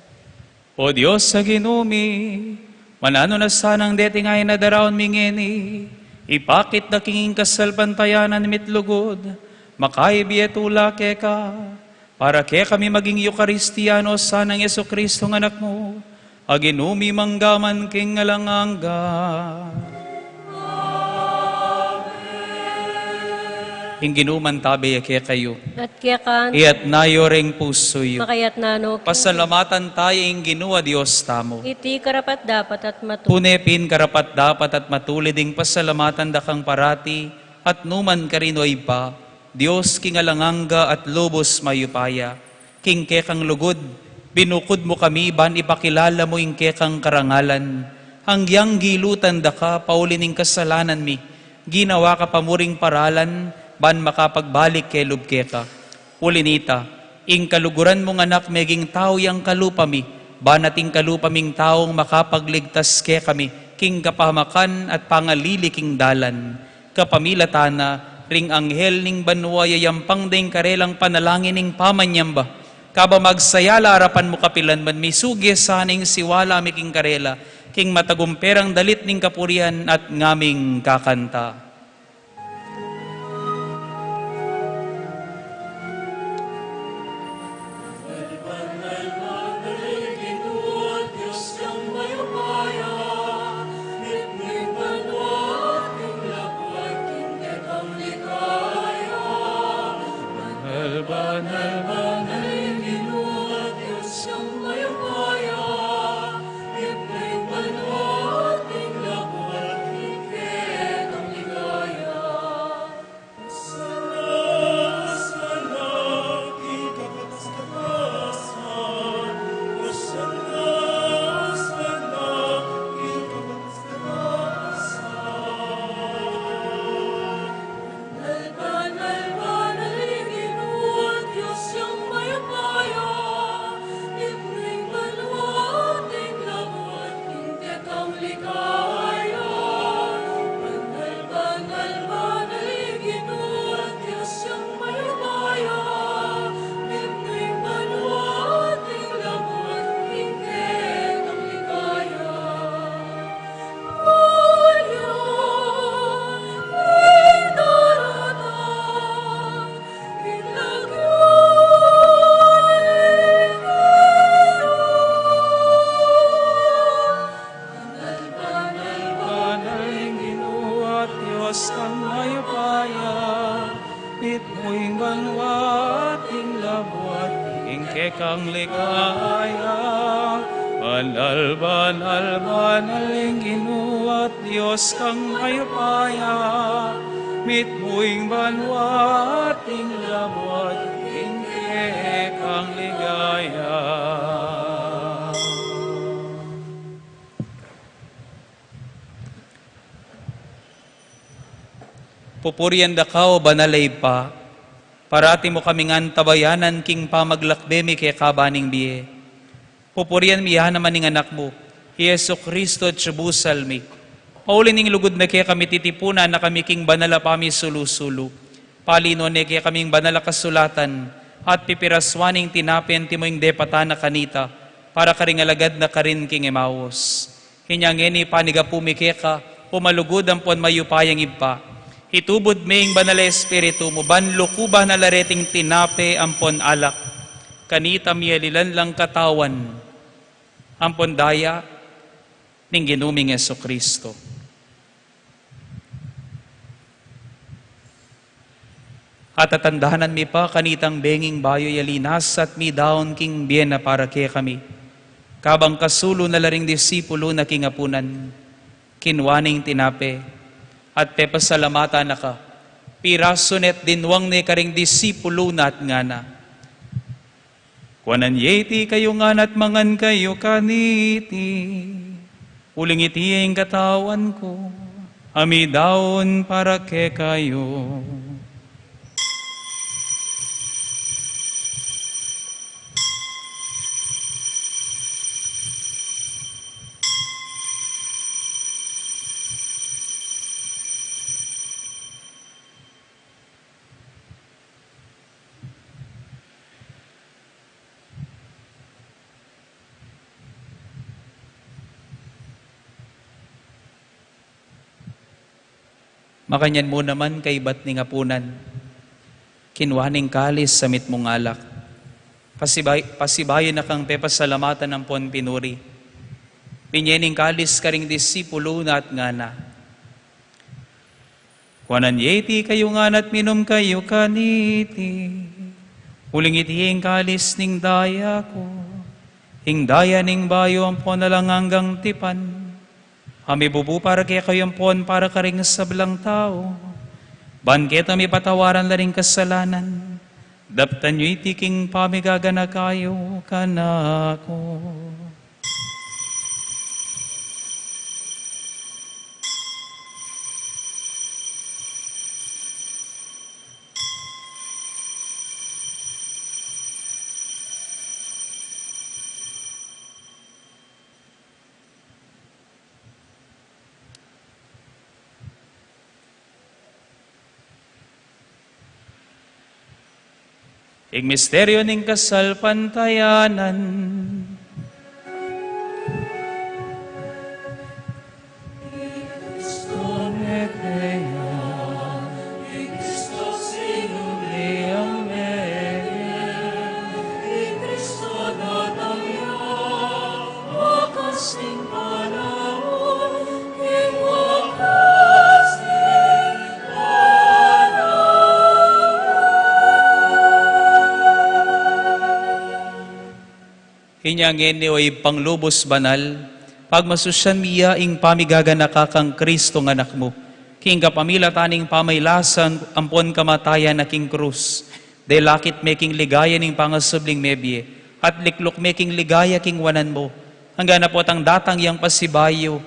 O Dios a Ginu mi, mananu na sanang deting daraunan mi ngeni, ipakit da king kasalpantayanan mi't lugud, makaibie tula keka, para kekami maging Eukaristiyano sanang Jesucristong Anak mu, a Ginu mi mangga man king alang angga. Ing Ginu mantabe ya kekayu. At keka naman. Iyatas yu ring pusu yu. Makayatas na no. Pasalamatan taya ing Ginu a Dios tamu. Iti karapat-dapat at matulid. Tune pin karapat-dapat at matulid ing pasalamatan da kang parati, at numan karin, O Ibpa, Dios king alang angga at lubus mayupaya. King kekang lugud, binukud mu kami ban ipakilala mu ing kekang karangalan. Anggiyang gilutan da ka pauli ning kasalanan mi, ginawa ka pa mu ring paralan ban makapagbalik kelub keka. Uli nita, ing kaluguran mung Anak meging tau yang kalupa mi, ban ating kalupa ming taung makapagligtas kekami king kapahamakan at pangalili king dalan. Kapamilatan na ring anghel ning banua, yayampang da ing karelang panalangin ning pamanyamba. Kabang magsaya la arapan mu kapilanman, misugi sana ing siwala mi king karela, king matagumperang dalit ning kapurian at ngaming kakanta. Banal ing Ginu at Dios kang mayupaya, mitmu ing banua at ing labuad king kekang ligaya. Banal, banal, banal ing Ginu at Dios kang mayupaya, mitmu ing banua at ing labuad king kekang ligaya. Pupurian da ka, o banal a Ibpa, parati mu kaming antabayanan king pamaglakbe mi keka ban ning bie. Pupurian mi ya naman ing Anak mu, i Jesucristo, tiyubusal mi. Pauli ning lugud na kekami, titipunan na kami king banal a pamisulu-sulu. Palinuan ne kekaming banal a kasulatan, at pipirasuan ing tinape antimo ing depatan na kanita, para karing alagad na karin king Emaus. Inya ngeni panigapu mi keka, o malugud ampon mayupayang Ibpa, itubud me ing Banal a Espiritu mu, ban lukuban na la reting tinape ampon alak. Kanita miyalilan lang katawan ampon daya ning Ginu ming Jesucristo. At tatandanan mi pa kanitang benging bayu ya linasat mi daun king bie na para kekami. Kabang kasulu na la ring disipulu na king apunan, kinua ne ing tinape, at pepasalamatan na ka, pirasu ne't dinwang ne karing disipulu na at ngana: Kuanan ye iti kayu ngan at mangan kayu kaniti. Uling iti ing katawan ku, a midaun para kekayu. Makanyan mu naman kaibat ning apunan, kinwa ne ing kalis a mitmung alak. Pasibay-, pasibayu na kang pepasalamatan ampon pinuri. Binye ne ing kalis karing disipulu na at ngana: Kuanan ye iti kayu ngan at minum kayu kaniti. Uling iti ing kalis ning daya ku, ing daya ning bayu ampon alang anggang tipan, a mibubu para kekayu ampon para karing sablang tau, ban keta mipatawaran la ring kasalanan. Daptan yu iti king pamigaganaka yu kanaku. Ing misteryu ning kasalpantayanan. Inya ngeni, o Ibpang lubus banal, pagmasusyan mi ya ing pamigaganaka kang Kristong Anak mu, king kapamilatan ning pamailasan ampon kamatayan na king krus, delakit me king ligaya ning pangasubling mebie, at likluk me king ligaya king wanan mu, anggang potang datang yang pasibayu,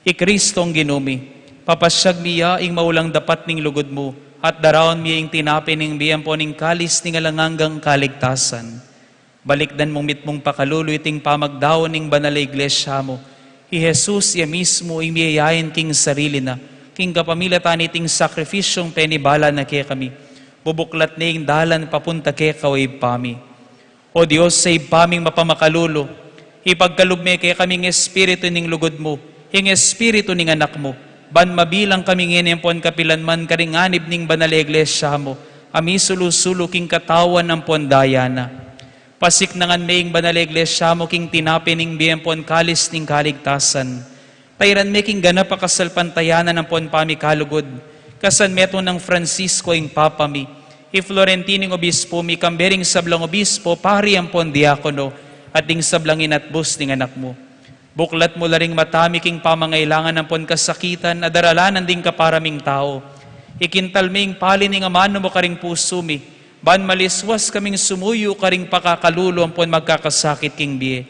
i Kristong Ginu mi. Papasyag mi ya ing maulang dapat ning lugud mu, at daraun mi ing tinape ning bie ampon ing kalis ning alang anggang kaligtasan. Balikdan mung mitmung pakalulu iting pamagdaun ning banal a iglesia mu. I Jesus ya mismu ing miyayain king sarili na, king kapamilatan niting sakripisyung penibala na kekami. Bubuklat ne ing dalan papunta keka, o Ibpa mi. O Dios, sa Ibpa ming mapamakalulu, ipagkalub me kekami ing espiritu ning lugud mu, ing espiritu ning Anak mu, ban mabilang kami ngeni ampon kapilan man karing anib ning banal a iglesia mu, a misulu-sulu king katawan ampon daya na. Pasiknangan me ing banal a iglesia mu king tinape ning bie ampon kalis ning kaligtasan. Tairan me king ganap a kasalpantayanan ampon pamikalugud, kasan metung nang Francisco ing Papa mi, i Florentino ing Obispo mi, kambe ring sablang obispo, pari ampon diakono, at ding sablang inatbus ning Anak mu. Buklat mu la ring mata mi king pamangailangan ampon kasakitan a daralanan ding kapara ming tau. Ikintal me ing pali ning amanu mu karing pusu mi, ban maliswas kaming sumuyu karing pakakalulu ampon magkakasakit king bie.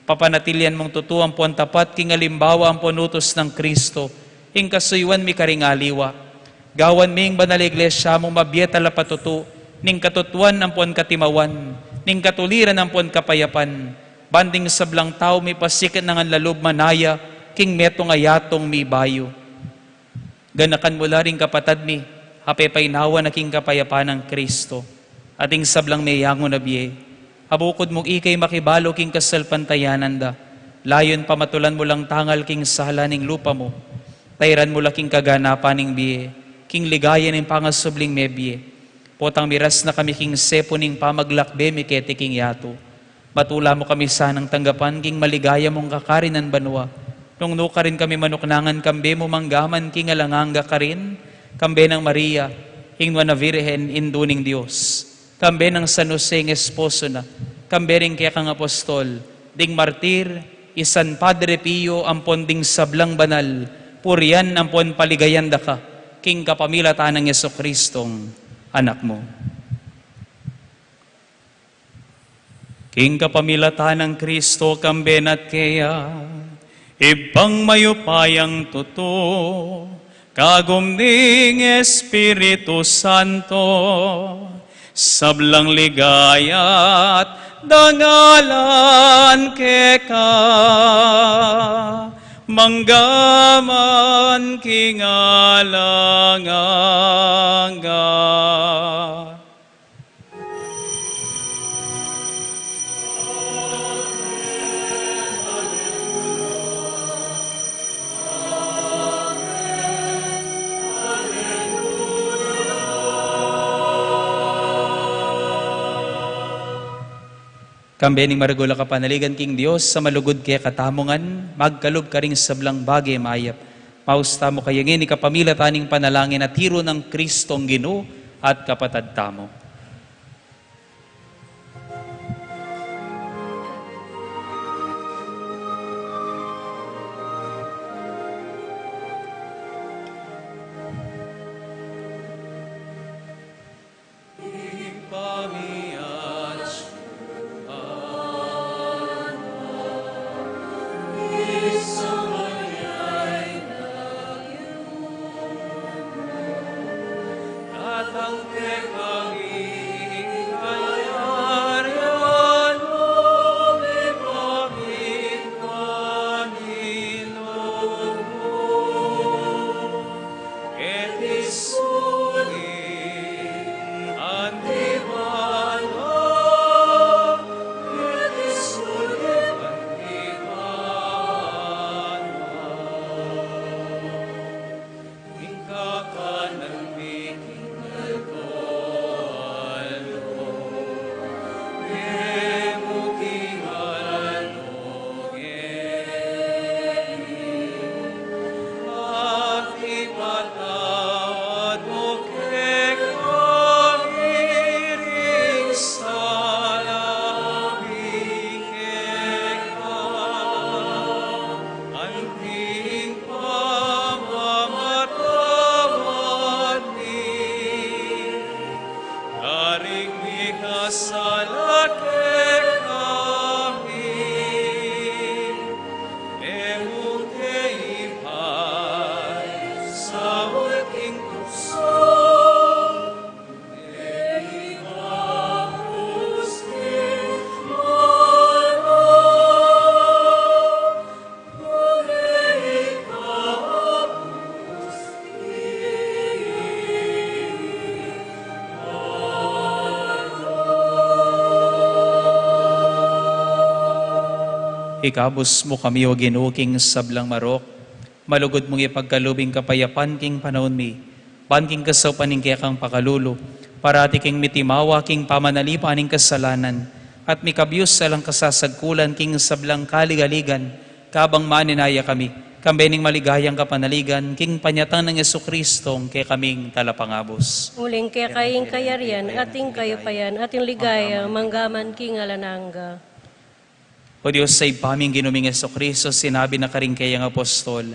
Papanatilian mung tutu ampon tapat king alimbawa ampon utus nang Kristo, ing kasuyuan mi karing aliwa. Gawan me ing banal a iglesia mung mabie at talapatutu ning katutuan ampon katimawan, ning katuliran ampon kapayapan, ban ding sablang tau mipasiknangan la lub manaya king metung a yatung mibayu. Ganakan mu la ring kapatad mi a pepainawa na king kapayapan nang Kristo, at ing sablang meyangu na bie, a bukud mung ikay makibalu king kasalpantayanan da, layun pamatulan mu lang tangal king sala ning lupa mu. Tairan mu la king kaganapan ning bie, king ligaya ning pangasubling mebie. Potang miras na kami king sepu ning pamaglakbe mi keti king yatu, matula mu kami sanang tanggapan king maligaya mung kakarinan banua. Nung nukarin kami manuknangan kambe mu manggaman king alang angga karin, kambe nang Maria, ing Nuan a Virgen, Indu ning Dios, kambe nang San Jose ing esposo na, kambe ring kekang apostol, ding martir, i San Padre Pio ampon ding sablang banal, purian ampon paligayan da ka, king kapamilatan nang Jesucristong Anak mu. King kapamilatan nang Kristo, kambe na at keya, Ibpang mayupayang tutu, kagum ning Espiritu Santo, sablang ligaya't dangalan keka, manggaman king alang angga. Kambe ning maragul a kapanaligan king Dios a malugud kekatamu ngan, magkalub karing sablang bage mayap. Maus tamu kaya ngeni kapamilatan ning panalangin a tiru nang Kristong Ginu at Kapatad tamu. Karing mikasala kekami, e mu ke ipaisaul king tuksu, nune ikabus king mal. Ikabus mu kami, O Ginu, king sablang marok, malugud mung ipagkalub ing kapayapan king panaun mi, ban king kasaupan ning kekang pakalulu, parati kaming mitimawa king pamanalipan ning kasalanan, at mikabius alang kasasagkulan king sablang kaligaligan, kabang manenaya kami, kambe ning maligayang kapanaligan, king panyatang nang Jesucristo, ing kekaming Talapangabus. Uling keka ing kayarian, at ing kayupayan, at ing ligaya, manggaman king alang angga. O Dios a Ibpa ming Ginu ming Jesucristo, sinabi na karing kayang apostol,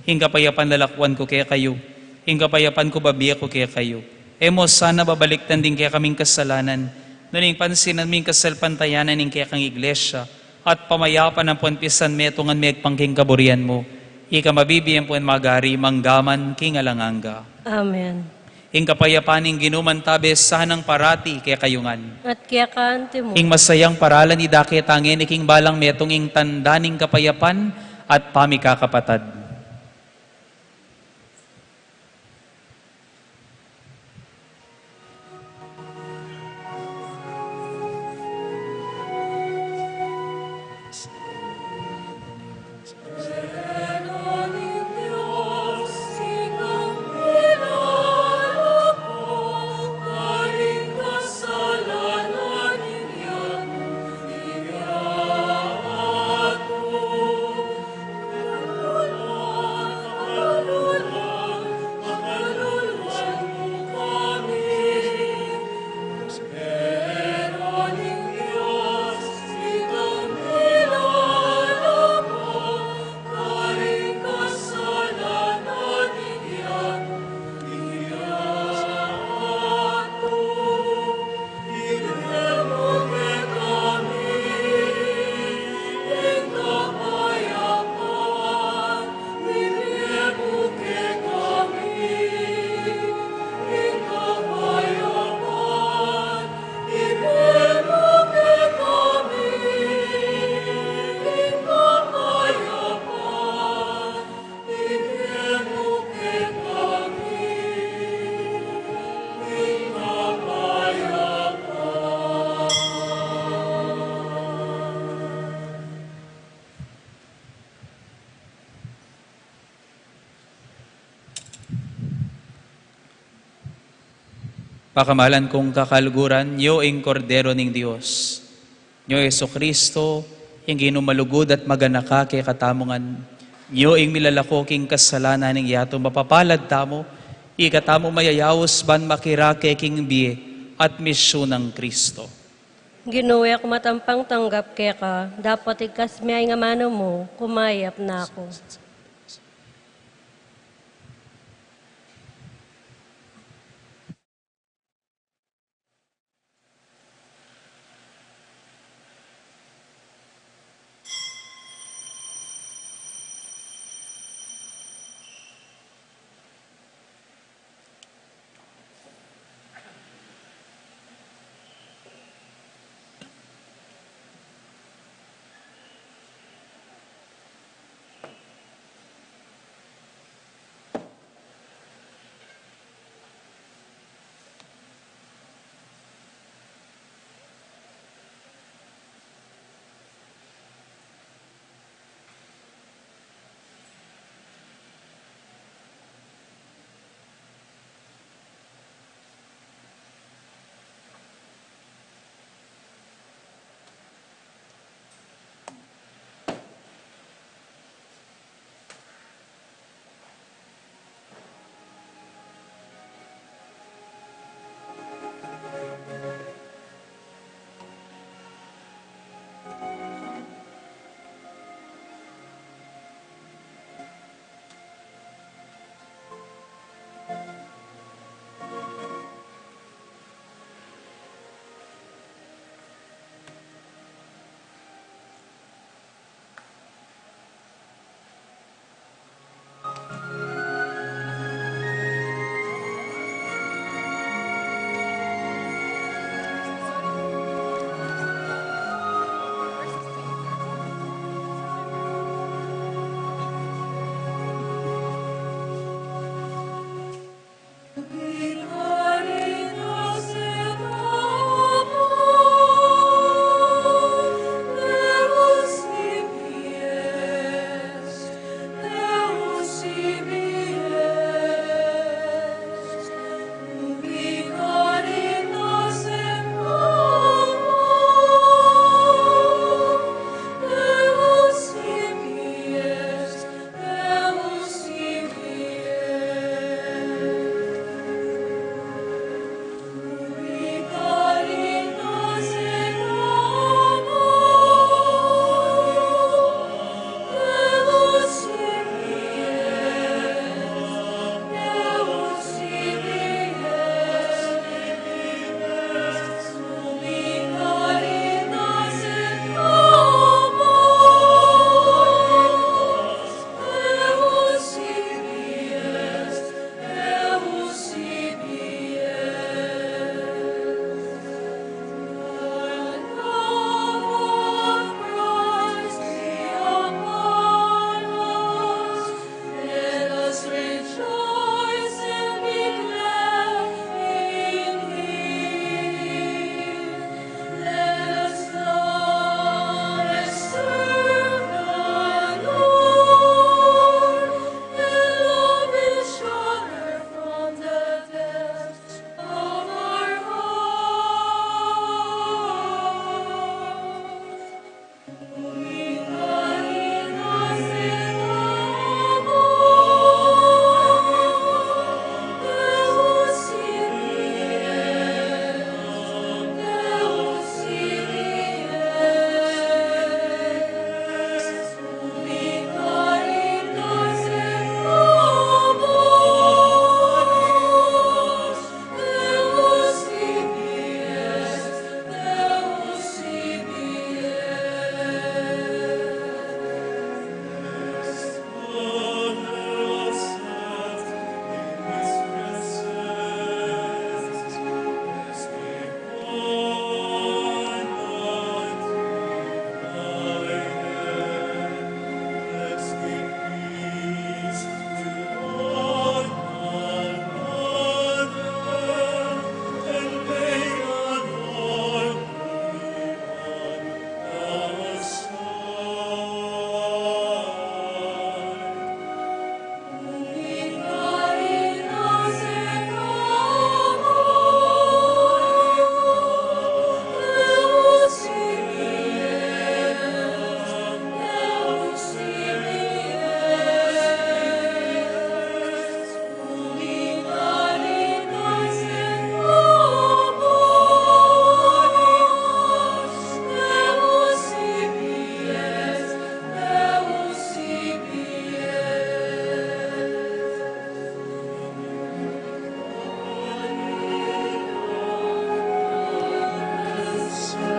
ing kapayapan lalakwan ku kekayu, ing kapayapan ku bibie ku kekayu. E mu sana babalikdan ding kekaming kasalanan, nune ing pansinan mu ing kasalpantayanan ning kekang iglesia, at pamayapan ampon pisanmetungan megpang king kaburian mu. Ika mabibie ampon magari manggaman king alang angga. Amen. Ing kapayapan ning Ginu mantabe sanang parati kekayu ngan. At keka anti mu. Ing masayang paralan idake ta ngeni king balang metung, ing tanda ning kapayapan at pamikakapatad. Pakamalan kung kakaluguran, yu ing Kordero ning Dios. Nyo Jesucristo, ing Ginu malugud at maganaka kekatamu ngan. Nyo ing milalako king kasalanan ning yatu, mapapalad tamu, ikatamu mayayaus ban makirake king bie at misyu nang Cristo. Ginu, e ku matampang tanggap keka, dapot igkas me ing amanu mu, kumayap na ku.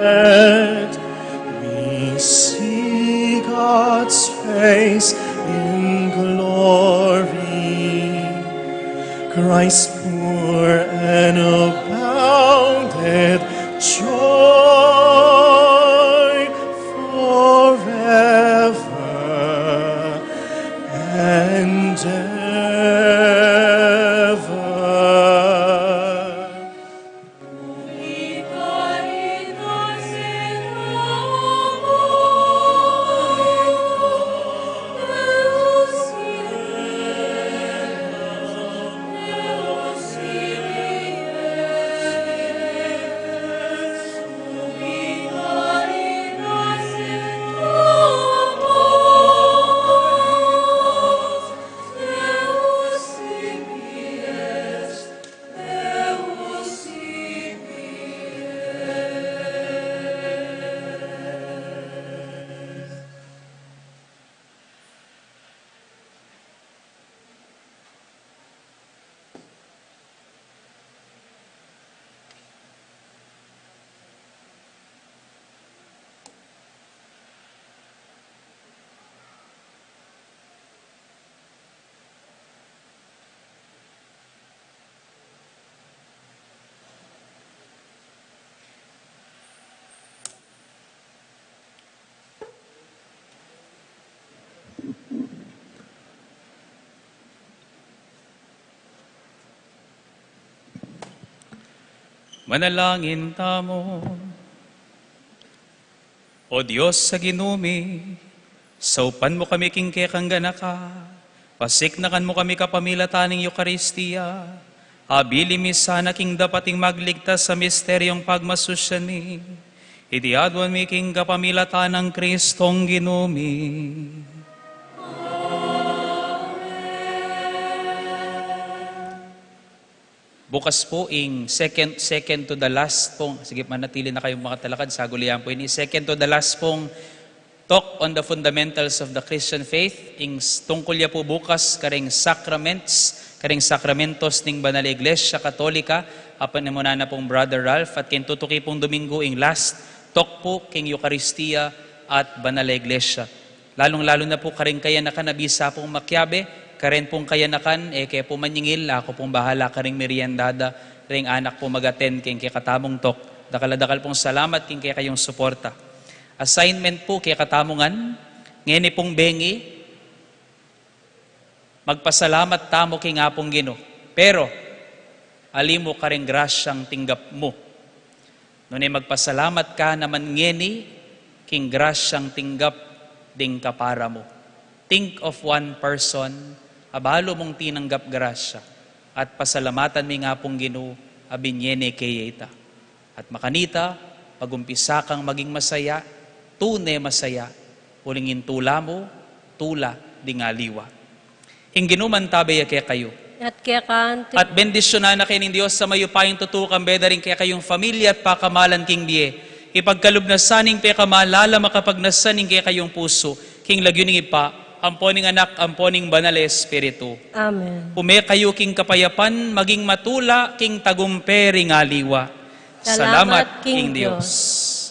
Let me see God's face in glory. Christ's poor and abounded joy forever and ever. Manalangin tamu. O Dios a Ginu mi, saupan mu kami king kekang ganaka, pasiknakan mu kami kapamilatan ning Eukaristia, abilin mi sana king dapat ing magligtas a misteryung pagmasusyan mi. Iti aduan mi king kapamilatan nang Kristong Ginu mi. Bukas pu ing second, second to the last pung, sige, manatili na kayung makatalakad, saguli yan pu ini, second to the last pung talk on the fundamentals of the Christian faith, ing s-, tungkul ya pu bukas karing sacraments, karing sakramentos ning Banal a Iglesia Katolika, apan muna na pung Brother Ralph, at king tutuki pung Domingo ing last talk pu king Eukaristia at Banal a Iglesia. Lalung-lalu na pu karing kayanakan a bisa pung makiabe, karin pung kayanakan, e ke pu manyingil, aku pung bahala karing merienda da, ring anak pu mag-attend king kekatamung talk. Dakal a dakal pung salamat king kekayung suporta. Assignment pu kekatamu ngan, ngeni pung bengi, magpasalamat tamu king Apung Ginu. Pero, ali mu karing grasyang tinggap mu. Nune magpasalamat ka naman ngeni king grasyang tinggap ding kapara mu. Think of one person a balu mung tinanggap grasya at pasalamatan me ing Apung Ginu a binie ne keye ita. At makanita, magumpisa kang maging masaya, tune masaya, uling ing tula mu, tula ding aliwa. Ing Ginu mantabe ya kekayu. At keka anti. At bendisyunan na kayu ning Dios a mayupayang tutu, kambe da ring kekayung familia at pakamalan king bie. Ipagkalub na sa ning pekamalan a makapagnasa ning kekayung pusu, king lagyu ning Ibpa, ampo ning Anak, ampo ning Banal a Espiritu. Amen. Ume kayu king kapayapan, maging matula king tagumpe ring aliwa. Salamat king Dios.